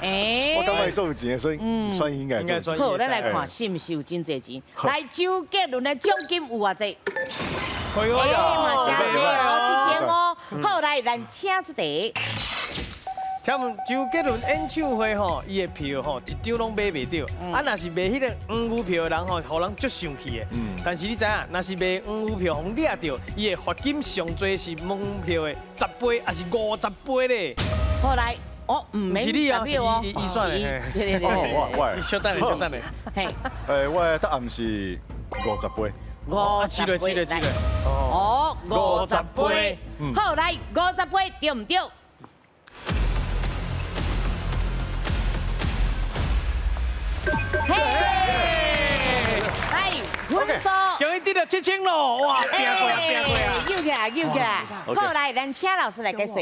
Speaker 2: 欸，
Speaker 1: 我感觉伊足有钱的，所以选伊应该。
Speaker 2: 好，咱来看是毋是有真济钱。来，周杰伦的奖金有偌济？
Speaker 3: 哎
Speaker 2: 嘛真济哦，7000哦。好，来，咱请出题。
Speaker 3: 请问周杰伦演唱会吼，伊的票吼一张拢买袂著，啊，若是卖彼个黄牛票的人吼，予人足生气的。但是你知影，若是卖黄牛票，予掠著，伊的罚金上济是门票的10倍，抑是50倍咧。
Speaker 2: 后来，哦，毋免
Speaker 3: 是你啊，
Speaker 2: 十票哦，
Speaker 3: 伊选的。
Speaker 2: 对对对。
Speaker 1: 我，
Speaker 3: 稍等下，稍等下。
Speaker 2: 嘿。
Speaker 1: 我的答案是50倍。
Speaker 2: 50倍。
Speaker 3: 是嘞。
Speaker 2: 哦，50倍。好，来，50倍对毋对？嘿，来，分数，
Speaker 3: 终于得到7000咯！哇，拼过啊，拼过啊！
Speaker 2: 救起来，救起来！好，来，咱请老师来解释。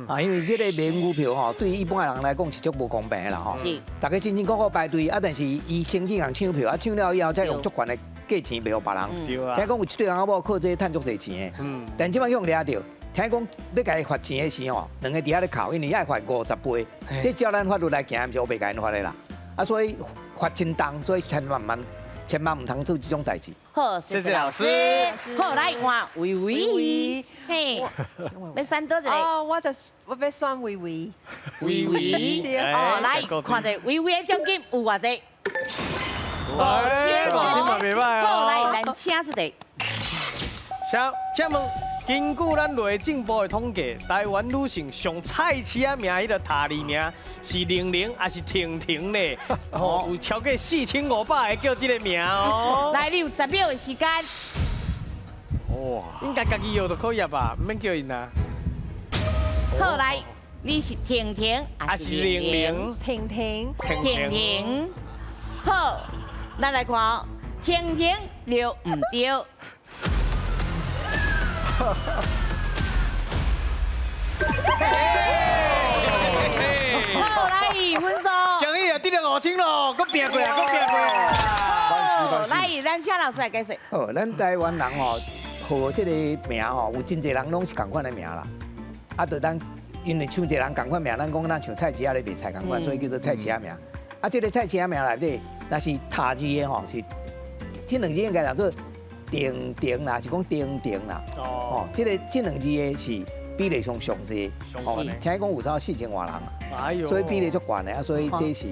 Speaker 8: 啊，因为这个卖黄牛票吼，对一般的人来讲是足无公平的啦吼。
Speaker 2: 是。
Speaker 8: 大家辛辛苦苦排队，啊，但是伊先去人抢票，啊，抢了以后再用足悬的价钱卖予别人。
Speaker 3: 对啊。
Speaker 8: 听讲有一对翁仔某靠这个趁足济钱的。嗯。但这摆去予掠著，听讲欲共伊罚钱的时吼，两个伫遐咧哭，因为爱罚50倍，这照咱法律来行，毋是乌白共𪜶罚的啦。啊，所以罚真重，所以千万毋通做这种代志。
Speaker 2: 好，谢谢老师。好，来换维维，嘿，欲选佗一个？
Speaker 11: 哦，我就我欲选维维。
Speaker 2: 维维，哦，来看者维维的奖金有偌济？
Speaker 3: 哎，5000嘛袂䆀哦。
Speaker 2: 好，来，咱请出题。
Speaker 3: 请问，根据咱内政部的统计，台湾女性上菜市仔名，彼个读字名是玲玲抑是婷婷咧？哦，有超过4500个叫这个名哦。
Speaker 2: 来，你有10秒的时间。
Speaker 3: 哇，应该家己摇就可以啊吧？毋免叫𪜶啊。
Speaker 2: 好，来，你是婷婷抑是玲玲？
Speaker 11: 婷婷。
Speaker 2: 婷婷。好，咱来看，婷婷对毋对？好，来，分数。
Speaker 3: 恭喜啊，得了5000咯，阁拼过啊，阁拼过啊！
Speaker 2: 来，咱请老师来解释。
Speaker 8: 好，咱台湾人吼，号这个名吼，有真济人拢是仝款的名啦。啊，就咱因为像一个人仝款名，咱讲咱像菜市仔咧卖菜仝款，所以叫做菜市仔名。啊，这个菜市仔名内底，若是读字的吼，是这两字应该叫做婷婷啦，是讲丁丁啦。哦，这两字的是比例上上济，哦，听讲有超4000外人，
Speaker 3: 哎呦，
Speaker 8: 所以比例足悬的啊，所以这是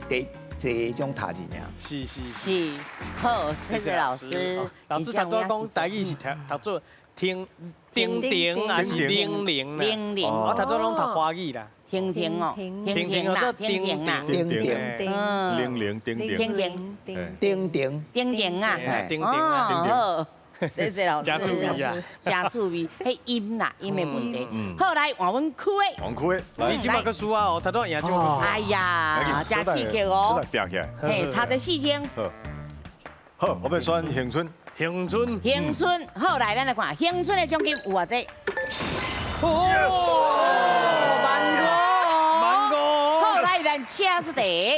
Speaker 8: 第这种读字名。
Speaker 3: 是是
Speaker 2: 是，好，谢谢老师。
Speaker 3: 老师头拄仔讲台语是读读做婷丁丁还是玲玲啦？
Speaker 2: 玲玲，
Speaker 3: 我头拄拢读华语啦。
Speaker 2: 婷婷哦，婷婷啦，婷婷啦，
Speaker 1: 丁丁，玲玲丁丁，
Speaker 2: 婷婷，
Speaker 8: 丁丁，
Speaker 2: 丁丁啊，
Speaker 3: 丁丁啊，
Speaker 2: 丁丁。谢谢老师。
Speaker 3: 真趣味啊！
Speaker 2: 真趣味，彼音啦，音的问题。好，来换阮区的。
Speaker 1: 换区的，
Speaker 3: 你这摆阁输啊？哦，头拄赢这么
Speaker 2: 哎呀，真刺激哦！
Speaker 1: 拼起来。
Speaker 2: 嘿，差这4000。
Speaker 1: 好，好，我欲选恒春。
Speaker 3: 恒春。
Speaker 2: 恒春，好来，咱来看恒春的奖金有偌济？
Speaker 3: 哦，万五，万五。
Speaker 2: 好，来，咱请出题。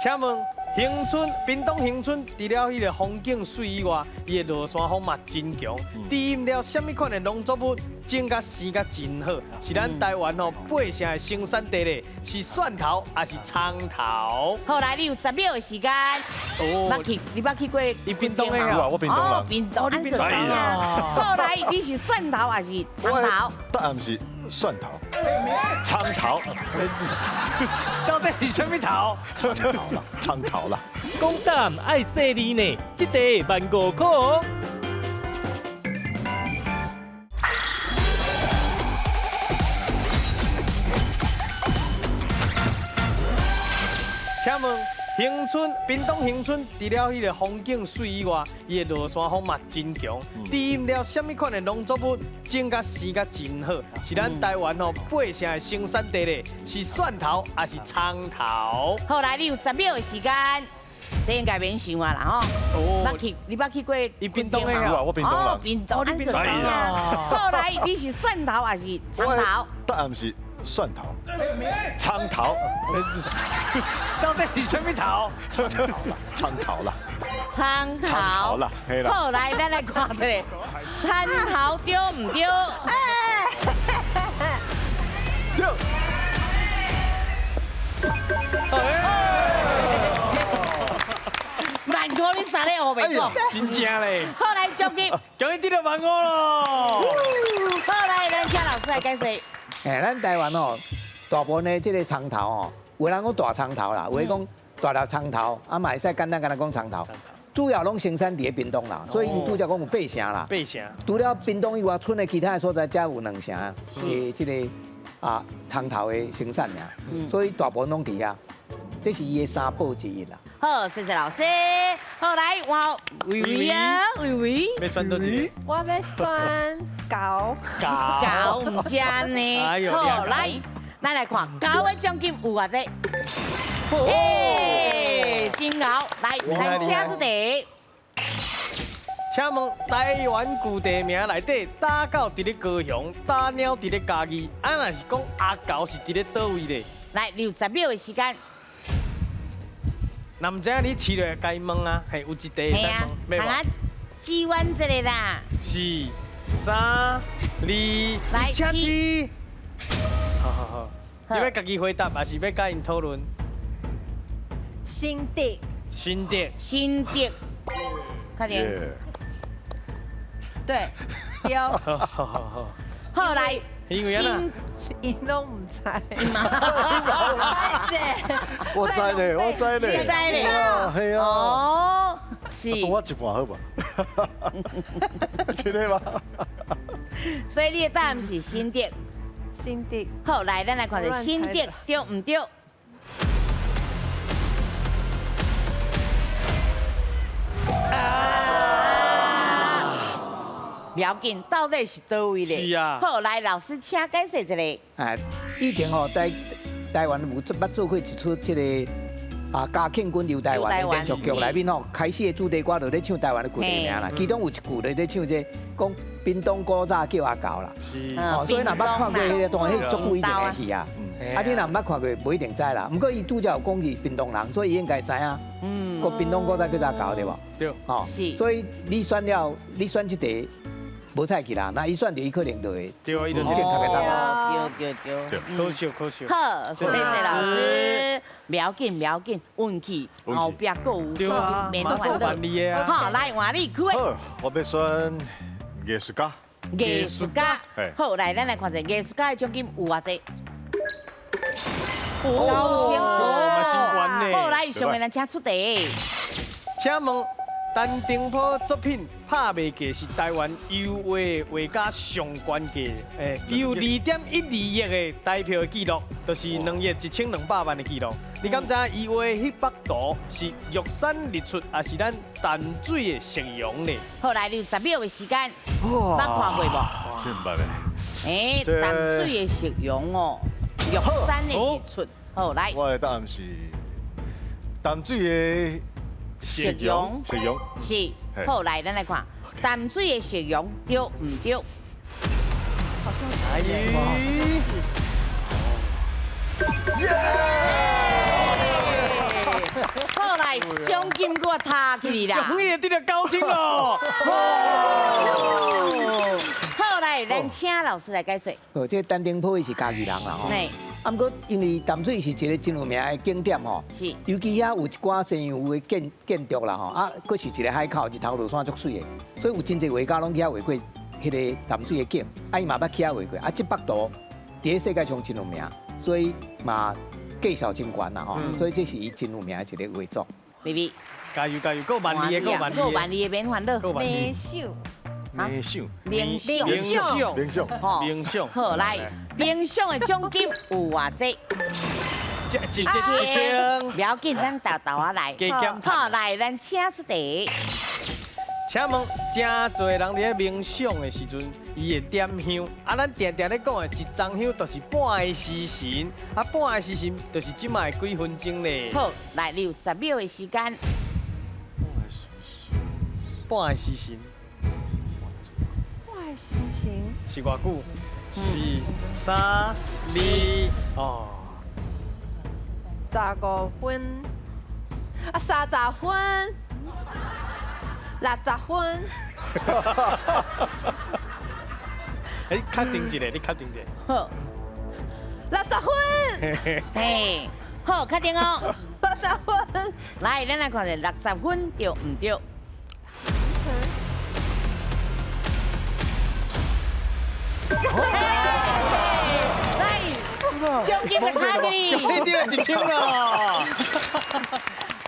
Speaker 3: 请问恒春，屏东恒春，除了彼个风景媠以外，伊的落山风嘛真强。低饮了啥物款的农作物种甲生甲真好，是咱台湾吼八成的生产地咧，是蒜头还是葱头？
Speaker 2: 好，来，你有10秒的时间。哦。捌去，你捌去过？
Speaker 3: 伊屏东的
Speaker 1: 啊，我屏东人。
Speaker 2: 屏东，你屏东啊。好，来，你是蒜头还是葱头？
Speaker 1: 答案是蒜头、葱头，
Speaker 3: 到底是啥物头？
Speaker 1: 葱头啦，葱头啦。
Speaker 10: 讲答案爱细腻呢，这题15块哦。
Speaker 3: 请问恒春，屏东恒春，除了彼个风景媠以外，伊的落山风嘛真强。低饮了啥物款的农作物种甲生甲真好，是咱台湾吼八成的生产地咧，是蒜头还是葱头？
Speaker 2: 好，来，你有10秒的时间，这应该免想啊啦吼。哦。捌去，你捌去过？
Speaker 3: 伊屏东的
Speaker 1: 啊，我屏东人。
Speaker 2: 哦，屏东，你屏东啊。好，来，你是蒜头还是葱头？
Speaker 1: 答案是蒜头、葱头，
Speaker 3: 到底是啥物头？
Speaker 1: 葱头啦，葱头啦，
Speaker 2: 葱头
Speaker 1: 啦，嘿啦。
Speaker 2: 好，来，咱来看这个，葱头对唔对？
Speaker 1: 对。
Speaker 2: 15,000，你啥咧乌白讲？
Speaker 3: 真正咧。
Speaker 2: 好，来奖金，
Speaker 3: 奖金得到15,000咯。
Speaker 2: 好，来，咱请老师来解释。
Speaker 8: 哎，咱台湾哦，大部分的这个葱头哦，有人讲大葱头啦，有的讲大粒葱头，啊嘛会使简单干焦讲葱头，主要拢生产伫咧屏东啦，所以𪜶拄才讲有八成啦。
Speaker 3: 八成。
Speaker 8: 除了屏东以外，村的其他的所在才有2成的这个啊葱头的生产尔，所以大部分拢伫遐，这是伊的三宝之一啦。
Speaker 2: 好，谢谢老师。好，来换维维啊，维维。
Speaker 3: 欲选佗一个？
Speaker 11: 我欲选猴。
Speaker 2: 猴毋知呢。好，来，咱来看猴的奖金有偌济？哎，真猴！来，咱请出题。
Speaker 3: 请问台湾旧地名内底，打狗伫咧高雄，打猫伫咧嘉义，啊若是讲阿猴是伫咧佗位咧？
Speaker 2: 来，你有10秒的时间。
Speaker 3: 若毋知影你饲落来，共伊问啊，嘿，有一题会使问，
Speaker 2: 啊，支援一下啦。
Speaker 3: 4、3、2，
Speaker 2: 来，
Speaker 3: 请试。好好好，你欲家己回答，还是欲佮𪜶讨论？
Speaker 11: 新竹。
Speaker 3: 新竹。
Speaker 2: 新竹。快点。
Speaker 11: 对。对。
Speaker 3: 好好好好。
Speaker 2: 好来。
Speaker 3: 因为按怎？𪜶
Speaker 11: 拢毋知。
Speaker 1: 我知咧，我知咧。
Speaker 2: 你知咧？
Speaker 1: 系啊。
Speaker 2: 哦，是。
Speaker 1: 多我一半好无？真的吗？
Speaker 2: 所以你的答案是新竹。
Speaker 11: 新竹。
Speaker 2: 好，来，咱来看下新竹对毋对？不要紧，到底是佗位咧？
Speaker 3: 是啊。
Speaker 2: 好，来，老师请解释一下。
Speaker 8: 哎，以前吼台湾有捌做过一出这个啊，嘉庆君游台湾的连续剧内面吼，开始的主题歌就咧唱台湾的旧地名啦，其中有一句咧唱这讲屏东古早叫阿猴啦。
Speaker 3: 是。
Speaker 8: 哦，所以若捌看过彼个，当然彼足久以前的戏啊。啊，你若毋捌看过，无一定知啦。毋过伊拄才有讲是屏东人，所以伊应该知影。嗯。个屏东古早叫阿猴对无？
Speaker 3: 对。
Speaker 8: 哦。
Speaker 2: 是。
Speaker 8: 所以你选了，你选这题。无菜去啦，那伊选著伊可能就会
Speaker 3: 对啊，伊就
Speaker 8: 正确的答
Speaker 2: 案。对对
Speaker 3: 对，可惜可惜。
Speaker 2: 好，谢谢老师，不要紧不要紧，运气后壁阁有，
Speaker 3: 对啊，
Speaker 2: 免烦恼。好，来换你开。
Speaker 1: 好，我欲选艺术家。
Speaker 2: 艺术家。好，来，咱来看一下艺术家的奖金有偌济。
Speaker 3: 哦，嘛真悬呢。
Speaker 2: 好，来，上面咱请出题。
Speaker 3: 请问。陈澄波作品拍卖价是台湾油画画家上悬价，欸，伊有2.12亿的台票的记录，就是2亿1200万的记录。你敢知影伊画的彼幅图是玉山日出，还是咱淡水的夕阳呢？
Speaker 2: 好，来，你有10秒的时间，捌看过无？
Speaker 1: 这毋捌咧。
Speaker 2: 欸，淡水的夕阳哦，玉山的日出。好，来。
Speaker 1: 我的答案是淡水的
Speaker 2: 石羊，
Speaker 1: 石羊
Speaker 2: 是。好，來，咱來看淡水的石羊對毋對？
Speaker 7: 好像
Speaker 3: 哎。
Speaker 2: 好來，獎金閣提起啦！
Speaker 3: 恭喜得到9000咯！
Speaker 2: 好來，咱請老師來解說。
Speaker 8: 好，這丹頂坡伊是嘉義人啦吼。啊，毋過因為淡水是一個真有名的景點吼，
Speaker 2: 是。
Speaker 8: 尤其遐有一寡西洋有的建築啦吼，啊，閣是一個海口，日頭落山足媠的，所以有真濟畫家攏去遐畫過彼個淡水的景，啊，伊嘛捌去遐畫過，啊，這幅圖佇咧世界上真有名，所以嘛介紹真懸啦吼，所以這是伊真有名的一個畫作。
Speaker 2: 微微，
Speaker 3: 加油加油，夠萬里的，夠萬里的，
Speaker 2: 夠萬里的免煩惱。
Speaker 11: 冥想，
Speaker 1: 冥想，
Speaker 2: 冥想，
Speaker 1: 冥想，
Speaker 3: 冥想。
Speaker 2: 好，來，冥想的獎金有偌濟？
Speaker 3: 一千。
Speaker 2: 不要緊，咱豆豆仔來。好，來，咱請出題。
Speaker 3: 請問，真濟人佇咧冥想的時陣，伊會點香。啊，咱定定咧講的一盅香，就是半个時辰。啊，半个時辰就是這擺幾分鐘咧。
Speaker 2: 好，來，你有10秒的時間。
Speaker 3: 半个時辰。
Speaker 11: 半个時辰。
Speaker 3: 是偌久？4、3、2，哦。
Speaker 11: 15分。啊，30分。60分。
Speaker 3: 哎，确定一下，你确定一下。
Speaker 2: 好。
Speaker 11: 60分。
Speaker 2: 嘿，好，确定哦。
Speaker 11: 60分。
Speaker 2: 來，咱來看下60分對毋對？來，獎金的卡你。
Speaker 3: 你得1000咯。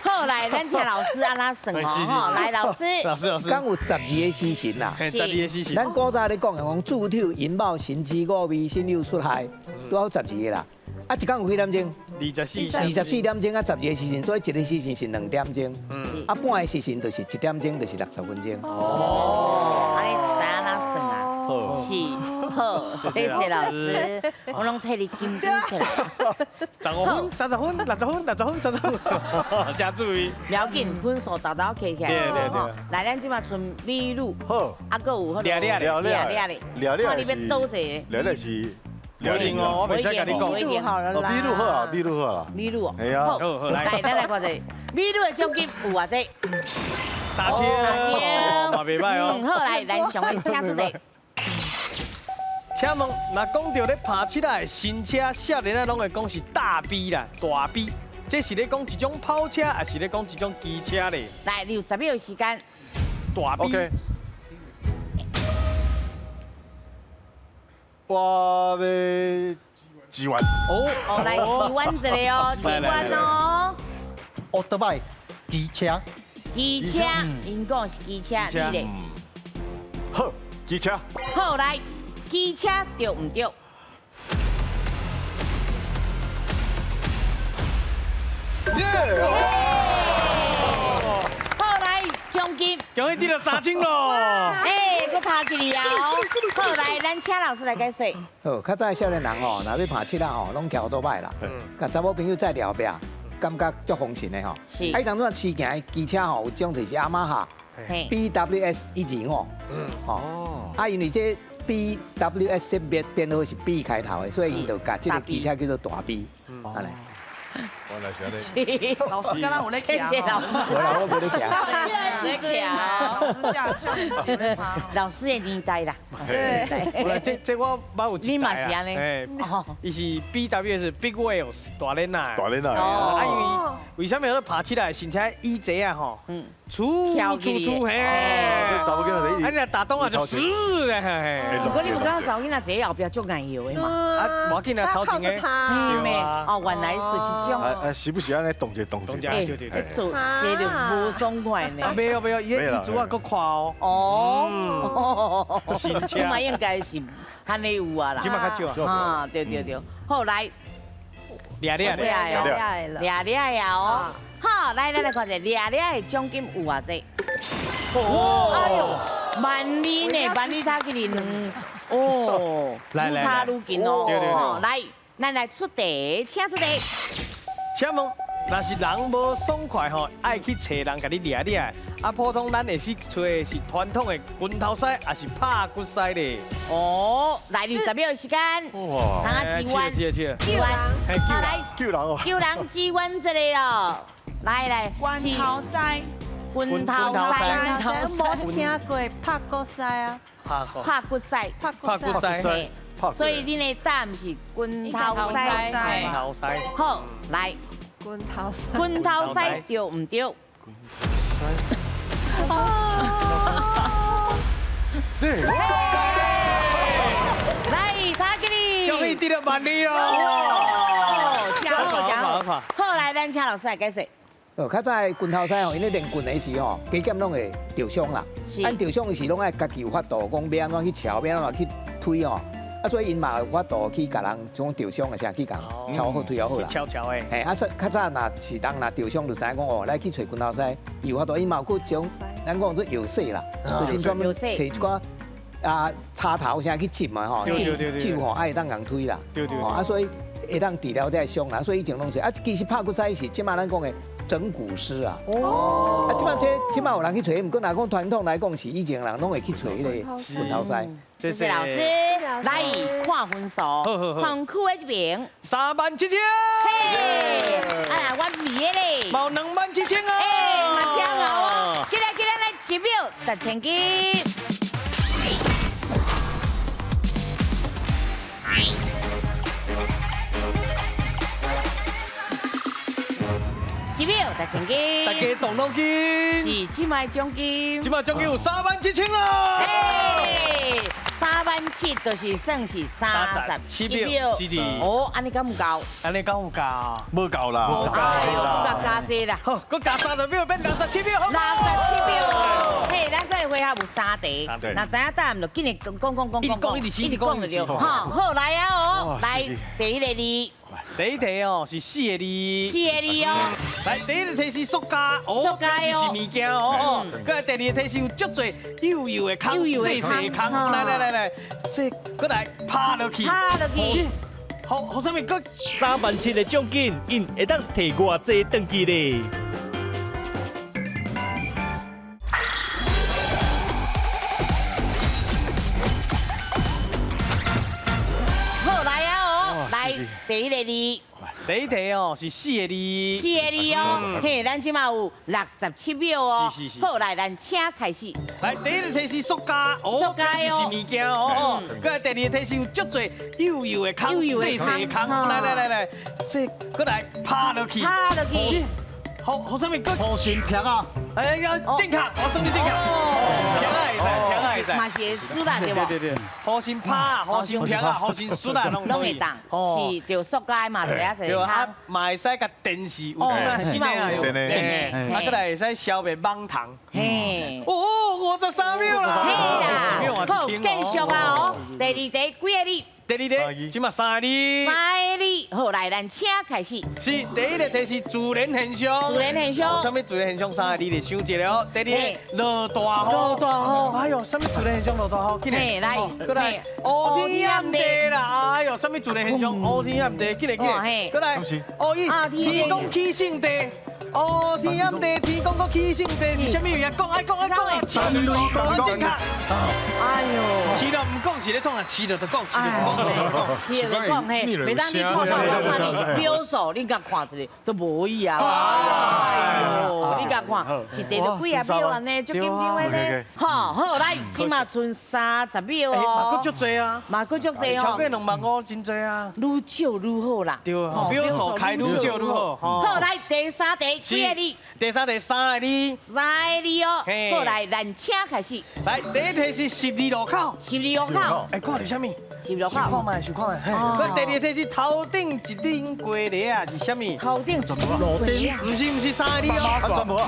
Speaker 2: 好，來，咱聽老師按怎算哦。來，老師。
Speaker 3: 老師，老師。
Speaker 8: 講有12個時辰啦。
Speaker 3: 12個時辰。
Speaker 8: 咱古早咧講的講，子丑寅卯辰巳午未申酉戌亥，拄好12個啦。啊，一工有幾點鐘
Speaker 3: ？24。
Speaker 8: 24點鐘啊，12個時辰，所以一個時辰是2點鐘。嗯。啊，半個時辰就是1點鐘，就是60分鐘。
Speaker 2: 哦。啊，你知按怎算啊？是，好，謝謝老師，我攏替你緊張起來。
Speaker 3: 15分、30分、60分、60分、30分，真注意。
Speaker 2: 不要緊，分數豆豆起起來。
Speaker 3: 對對對。
Speaker 2: 來，咱這馬剩美女。
Speaker 1: 好。
Speaker 2: 啊，閣有
Speaker 3: 掠掠
Speaker 1: 掠
Speaker 2: 掠
Speaker 1: 掠掠。
Speaker 2: 看你欲倒一個。
Speaker 1: 掠掠是。
Speaker 3: 掠掠哦，我袂使共你講。
Speaker 11: 美女好了啦。
Speaker 1: 美女好啊，美女好啊。
Speaker 2: 美女哦。
Speaker 1: 係啊。
Speaker 3: 好，
Speaker 2: 來，咱來看者，美女的獎金有偌濟
Speaker 3: ？3000，嘛袂歹哦。
Speaker 2: 好，來，咱上個請出題。
Speaker 3: 請問，若講到咧拍七仔的新車，少年仔攏會講是大 B 啦，大 B，這是咧講一種跑車，還是咧講一種機車咧？
Speaker 2: 來，你有10秒時間。
Speaker 3: 大 B。
Speaker 1: OK。我欲支援。
Speaker 3: 哦，
Speaker 2: 哦，來支援一个哦，支援哦。
Speaker 5: 奧特曼機車。
Speaker 2: 機車，𪜶講是機車，你咧？
Speaker 1: 好，機車。
Speaker 2: 好，來。機車對毋對？好，來，獎金，
Speaker 3: 恭喜得到3000咯！
Speaker 2: 哎，閣拍起來哦！好，來，咱請老師來解說。
Speaker 8: 好，較早的少年人吼，若欲拍七仔吼，攏騎歐多擺啦。共查某朋友載後壁，感覺足風神的吼。
Speaker 2: 是。
Speaker 8: 啊，伊當陣試行的機車吼，有種就是雅馬哈 BWS 125。嗯。哦。啊，因為這 BWS 這編號是 B 開頭的，所以伊就共這個機車叫做大 B。按呢。
Speaker 1: 原來是按呢。
Speaker 7: 老師敢若有咧騎。
Speaker 2: 謝謝老師。
Speaker 8: 無啦，我無咧騎。
Speaker 2: 老師的年代啦。
Speaker 3: 對。這我捌有一台。
Speaker 2: 你嘛是按呢？
Speaker 3: 哎，伊是 BWS Big Wheels 大輪仔。
Speaker 1: 大輪仔。
Speaker 3: 啊，因為為啥物說拍起來新車椅子啊吼？嗯。出出出嘿！
Speaker 1: 查某囡仔
Speaker 3: 啊，你若打動啊就死咧嘿。
Speaker 2: 不過你有感覺查某囡仔坐後壁足硬搖的嘛？
Speaker 3: 啊，無要緊啊，頭前的。
Speaker 2: 對哦，原來就是這種。
Speaker 1: 啊，時不時按呢動一動一。
Speaker 3: 動一對對對。
Speaker 2: 坐坐著無爽快呢。
Speaker 3: 沒有沒有，伊椅子啊閣寬哦。
Speaker 2: 哦。
Speaker 3: 新車。
Speaker 2: 這馬應該是按呢有啊啦。
Speaker 3: 這馬較少啊。
Speaker 2: 啊，對對對。好，來。
Speaker 3: 掠掠
Speaker 2: 掠掠掠呀哦。好，來，咱來看一下掠掠的獎金有偌濟？哦，哎呦，萬里呢，萬里差距離兩，哦，愈差愈近哦。來，咱來出題，請出題。
Speaker 3: 請問，若是人無爽快吼，愛去揣人共你掠掠。啊，普通咱會去揣的是傳統的拳頭師，抑是拍骨師咧。
Speaker 2: 哦，來20秒時間，
Speaker 1: 哇！
Speaker 2: 通啊支援，
Speaker 3: 是是
Speaker 2: 支援，好來，
Speaker 1: 救人哦，
Speaker 2: 救人支援這個哦，來來，
Speaker 7: 拳頭師，
Speaker 2: 拳頭師，
Speaker 6: 無聽過拍骨師啊，
Speaker 2: 拍骨師，
Speaker 6: 拍骨師，
Speaker 2: 所以恁的答案是拳頭師，
Speaker 3: 拳頭師，
Speaker 2: 好，來，
Speaker 11: 拳頭師，
Speaker 2: 拳頭師對毋對？來，他給你，
Speaker 3: 恭喜得了萬里哦！
Speaker 2: 真好，真好。好，來，咱請老師來解釋。
Speaker 8: 哦，較早的拳頭師吼，𪜶咧練拳的時吼，加減攏會著傷啦。按著傷時攏愛家己有法度，講欲按怎去敲，欲按怎去推吼。啊，所以𪜶嘛有法度去共人種著傷的時去共敲好推好啦。
Speaker 3: 敲敲的。
Speaker 8: 嘿，啊，較早若是人若著傷，就知影講哦，來去揣拳頭師，伊有法度，伊嘛有閣種，咱講做藥水啦，就是專門揣一寡啊插頭啥去浸嘛吼，浸吼，啊會當共推啦。啊，所以會當治療這个傷啦。所以以前攏是啊，其實拍骨師是這馬咱講的整骨師啊。哦。啊，這馬這這馬有人去揣，毋過若講傳統來講是以前人攏會去揣彼個拳頭師。
Speaker 2: 謝謝老師，來看分數，看區的這邊
Speaker 3: 37000。
Speaker 2: 嘿，啊，阮味的咧，
Speaker 3: 嘛有27000哦。
Speaker 2: 哎，嘛真𠢕哦。起來起來，來1秒值千金。1秒值千金。
Speaker 3: 大家動腦筋。
Speaker 2: 是，這擺獎金。
Speaker 3: 這擺獎金有37000哦。
Speaker 2: 37000就是算是37秒，哦，按呢敢有夠？
Speaker 3: 按呢敢有夠？
Speaker 1: 無夠啦，
Speaker 3: 無夠啦，
Speaker 2: 閣加濟啦。
Speaker 3: 好，閣加30秒變67秒，67
Speaker 2: 秒。嘿，咱這個回合有3題，若知影答案就緊來講講講講講，一直講就對。好，好來啊哦，來第一個字。
Speaker 3: 第一題哦是4個字。
Speaker 2: 4個字哦。
Speaker 3: 來，第一個題是塑膠，哦，是物件哦。閣來第二個題是有足濟幼幼的空，細細的空。來來來來，細，閣來拍落去。
Speaker 2: 拍落去。
Speaker 3: 好，好啥物？閣
Speaker 10: 37000的獎金，𪜶會當提偌濟轉去咧？
Speaker 2: 好來啊哦，來第一個字。
Speaker 3: 第一題哦是4個字。
Speaker 2: 4個字哦，嘿，咱這馬有67秒哦。
Speaker 3: 是是是。
Speaker 2: 好，來，咱請開始。
Speaker 3: 來，第一個題是塑膠，哦，是物件哦。閣來第二個題是有足濟幼幼的空，細細的空。來來來來，細，閣來拍落去。
Speaker 2: 拍落去。
Speaker 3: 好，好啥物？閣。
Speaker 5: 好心撇啊！
Speaker 3: 哎呀，正確，我算你正確。听会使，聽會使。
Speaker 2: 嘛是會輸啦，對無？
Speaker 3: 對對對，好心拍，好心撇啊，好心輸啦，攏
Speaker 2: 會當。是，著塑膠嘛，一個一個
Speaker 3: 對啊，嘛會使共電視有這啊新的啊，啊，閣來會使消滅蠓蟲。
Speaker 2: 嘿。
Speaker 3: 哦，53秒啦。
Speaker 2: 嘿啦，好，繼續啊哦。第二題幾個字？
Speaker 3: 第二題，這馬3個字。
Speaker 2: 3個字，好，來，咱請開始。
Speaker 3: 是，第一個題是自然現象。
Speaker 2: 自然現象。
Speaker 3: 啥物自然現象3個字？你想一下哦。第二個，落大雨。
Speaker 2: 落大雨。
Speaker 3: 哎呦，啥物自然現象落大雨？緊來。
Speaker 2: 來，
Speaker 3: 閣來。烏天暗地啦，哎呦，啥物自然現象？烏天暗地，緊來緊來。閣來。哦，伊天公起聖地。哦，天暗地，天公閣起聖地，是啥物物件？講愛講愛講啊！正確。
Speaker 2: 哎呦，
Speaker 3: 饲了毋講是咧創啊，飼了就講，飼了就講，
Speaker 2: 飼了就講嘿，袂當你看看我看你表嫂，你共看一下都無意啊！哎呦，你共看是第幾啊秒按呢，足緊張的呢。好，好來，這馬賰30秒哦。
Speaker 3: 嘛閣足濟啊，
Speaker 2: 嘛閣足濟哦，
Speaker 3: 超過25000真濟啊。
Speaker 2: 愈少愈好啦。
Speaker 3: 對啊，表數開愈少愈好。
Speaker 2: 好，來第三題幾個字？
Speaker 3: 第三題3個字。
Speaker 2: 3個字哦。好，來，咱請開始。
Speaker 3: 來，第一題是十字路口。
Speaker 2: 十字路口。
Speaker 3: 哎，看著啥物？
Speaker 2: 十字路口。
Speaker 3: 想看覓，想看覓。第二題是頭頂一頂雞螺啊，是啥物？
Speaker 2: 頭頂一頂雞螺。
Speaker 3: 毋是毋是3個字哦。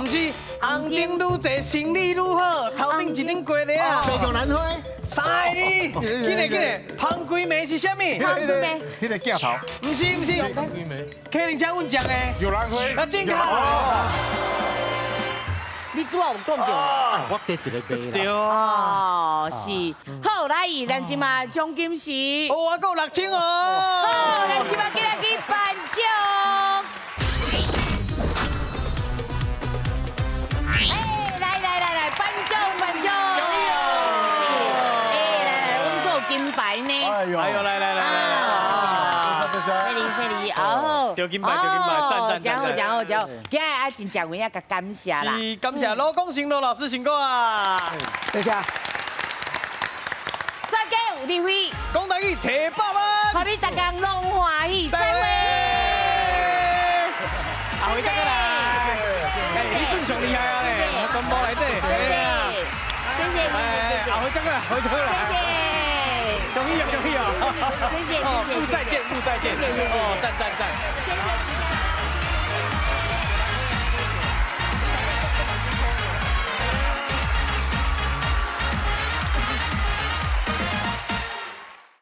Speaker 3: 毋是紅燈愈濟，生意愈好。頭頂一頂雞螺啊。
Speaker 5: 白玉蘭花。
Speaker 3: 3個字，緊來緊來，芳桂梅是啥物？
Speaker 2: 芳桂梅，
Speaker 1: 彼个镜头。
Speaker 3: 毋是毋是，客人车阮食的。
Speaker 4: 玉兰花。
Speaker 3: 啊，正确。
Speaker 2: 你拄仔有讲著？
Speaker 5: 我加一个字啦。
Speaker 3: 對
Speaker 2: 哦，是。好，來，咱這馬獎金是。
Speaker 3: 哦，我閣有6000哦。
Speaker 2: 好，咱這馬今日去頒獎。牌呢。
Speaker 1: 哎呦，
Speaker 3: 哎呦，來來來來，
Speaker 2: 犀利犀利哦！
Speaker 3: 丟金牌丟金牌，讚讚讚！
Speaker 2: 真好真好真好，今日啊真正有影共感謝啦。
Speaker 3: 是感謝羅廣成羅老師辛苦啊！
Speaker 8: 多謝。
Speaker 2: 全家有智慧，
Speaker 3: 講台語提百萬，
Speaker 2: 予你逐工攏歡喜，再會。
Speaker 3: 阿輝再過來，哎，你順上厲害啊嘞，全部來底，
Speaker 2: 謝謝，謝謝，
Speaker 3: 阿輝再過來，阿輝再過來，
Speaker 2: 謝謝。
Speaker 3: 恭喜啊恭喜啊！
Speaker 2: 謝謝，
Speaker 3: 哦，不再見不再見，
Speaker 2: 謝謝，
Speaker 3: 哦，讚讚讚。
Speaker 2: 謝謝。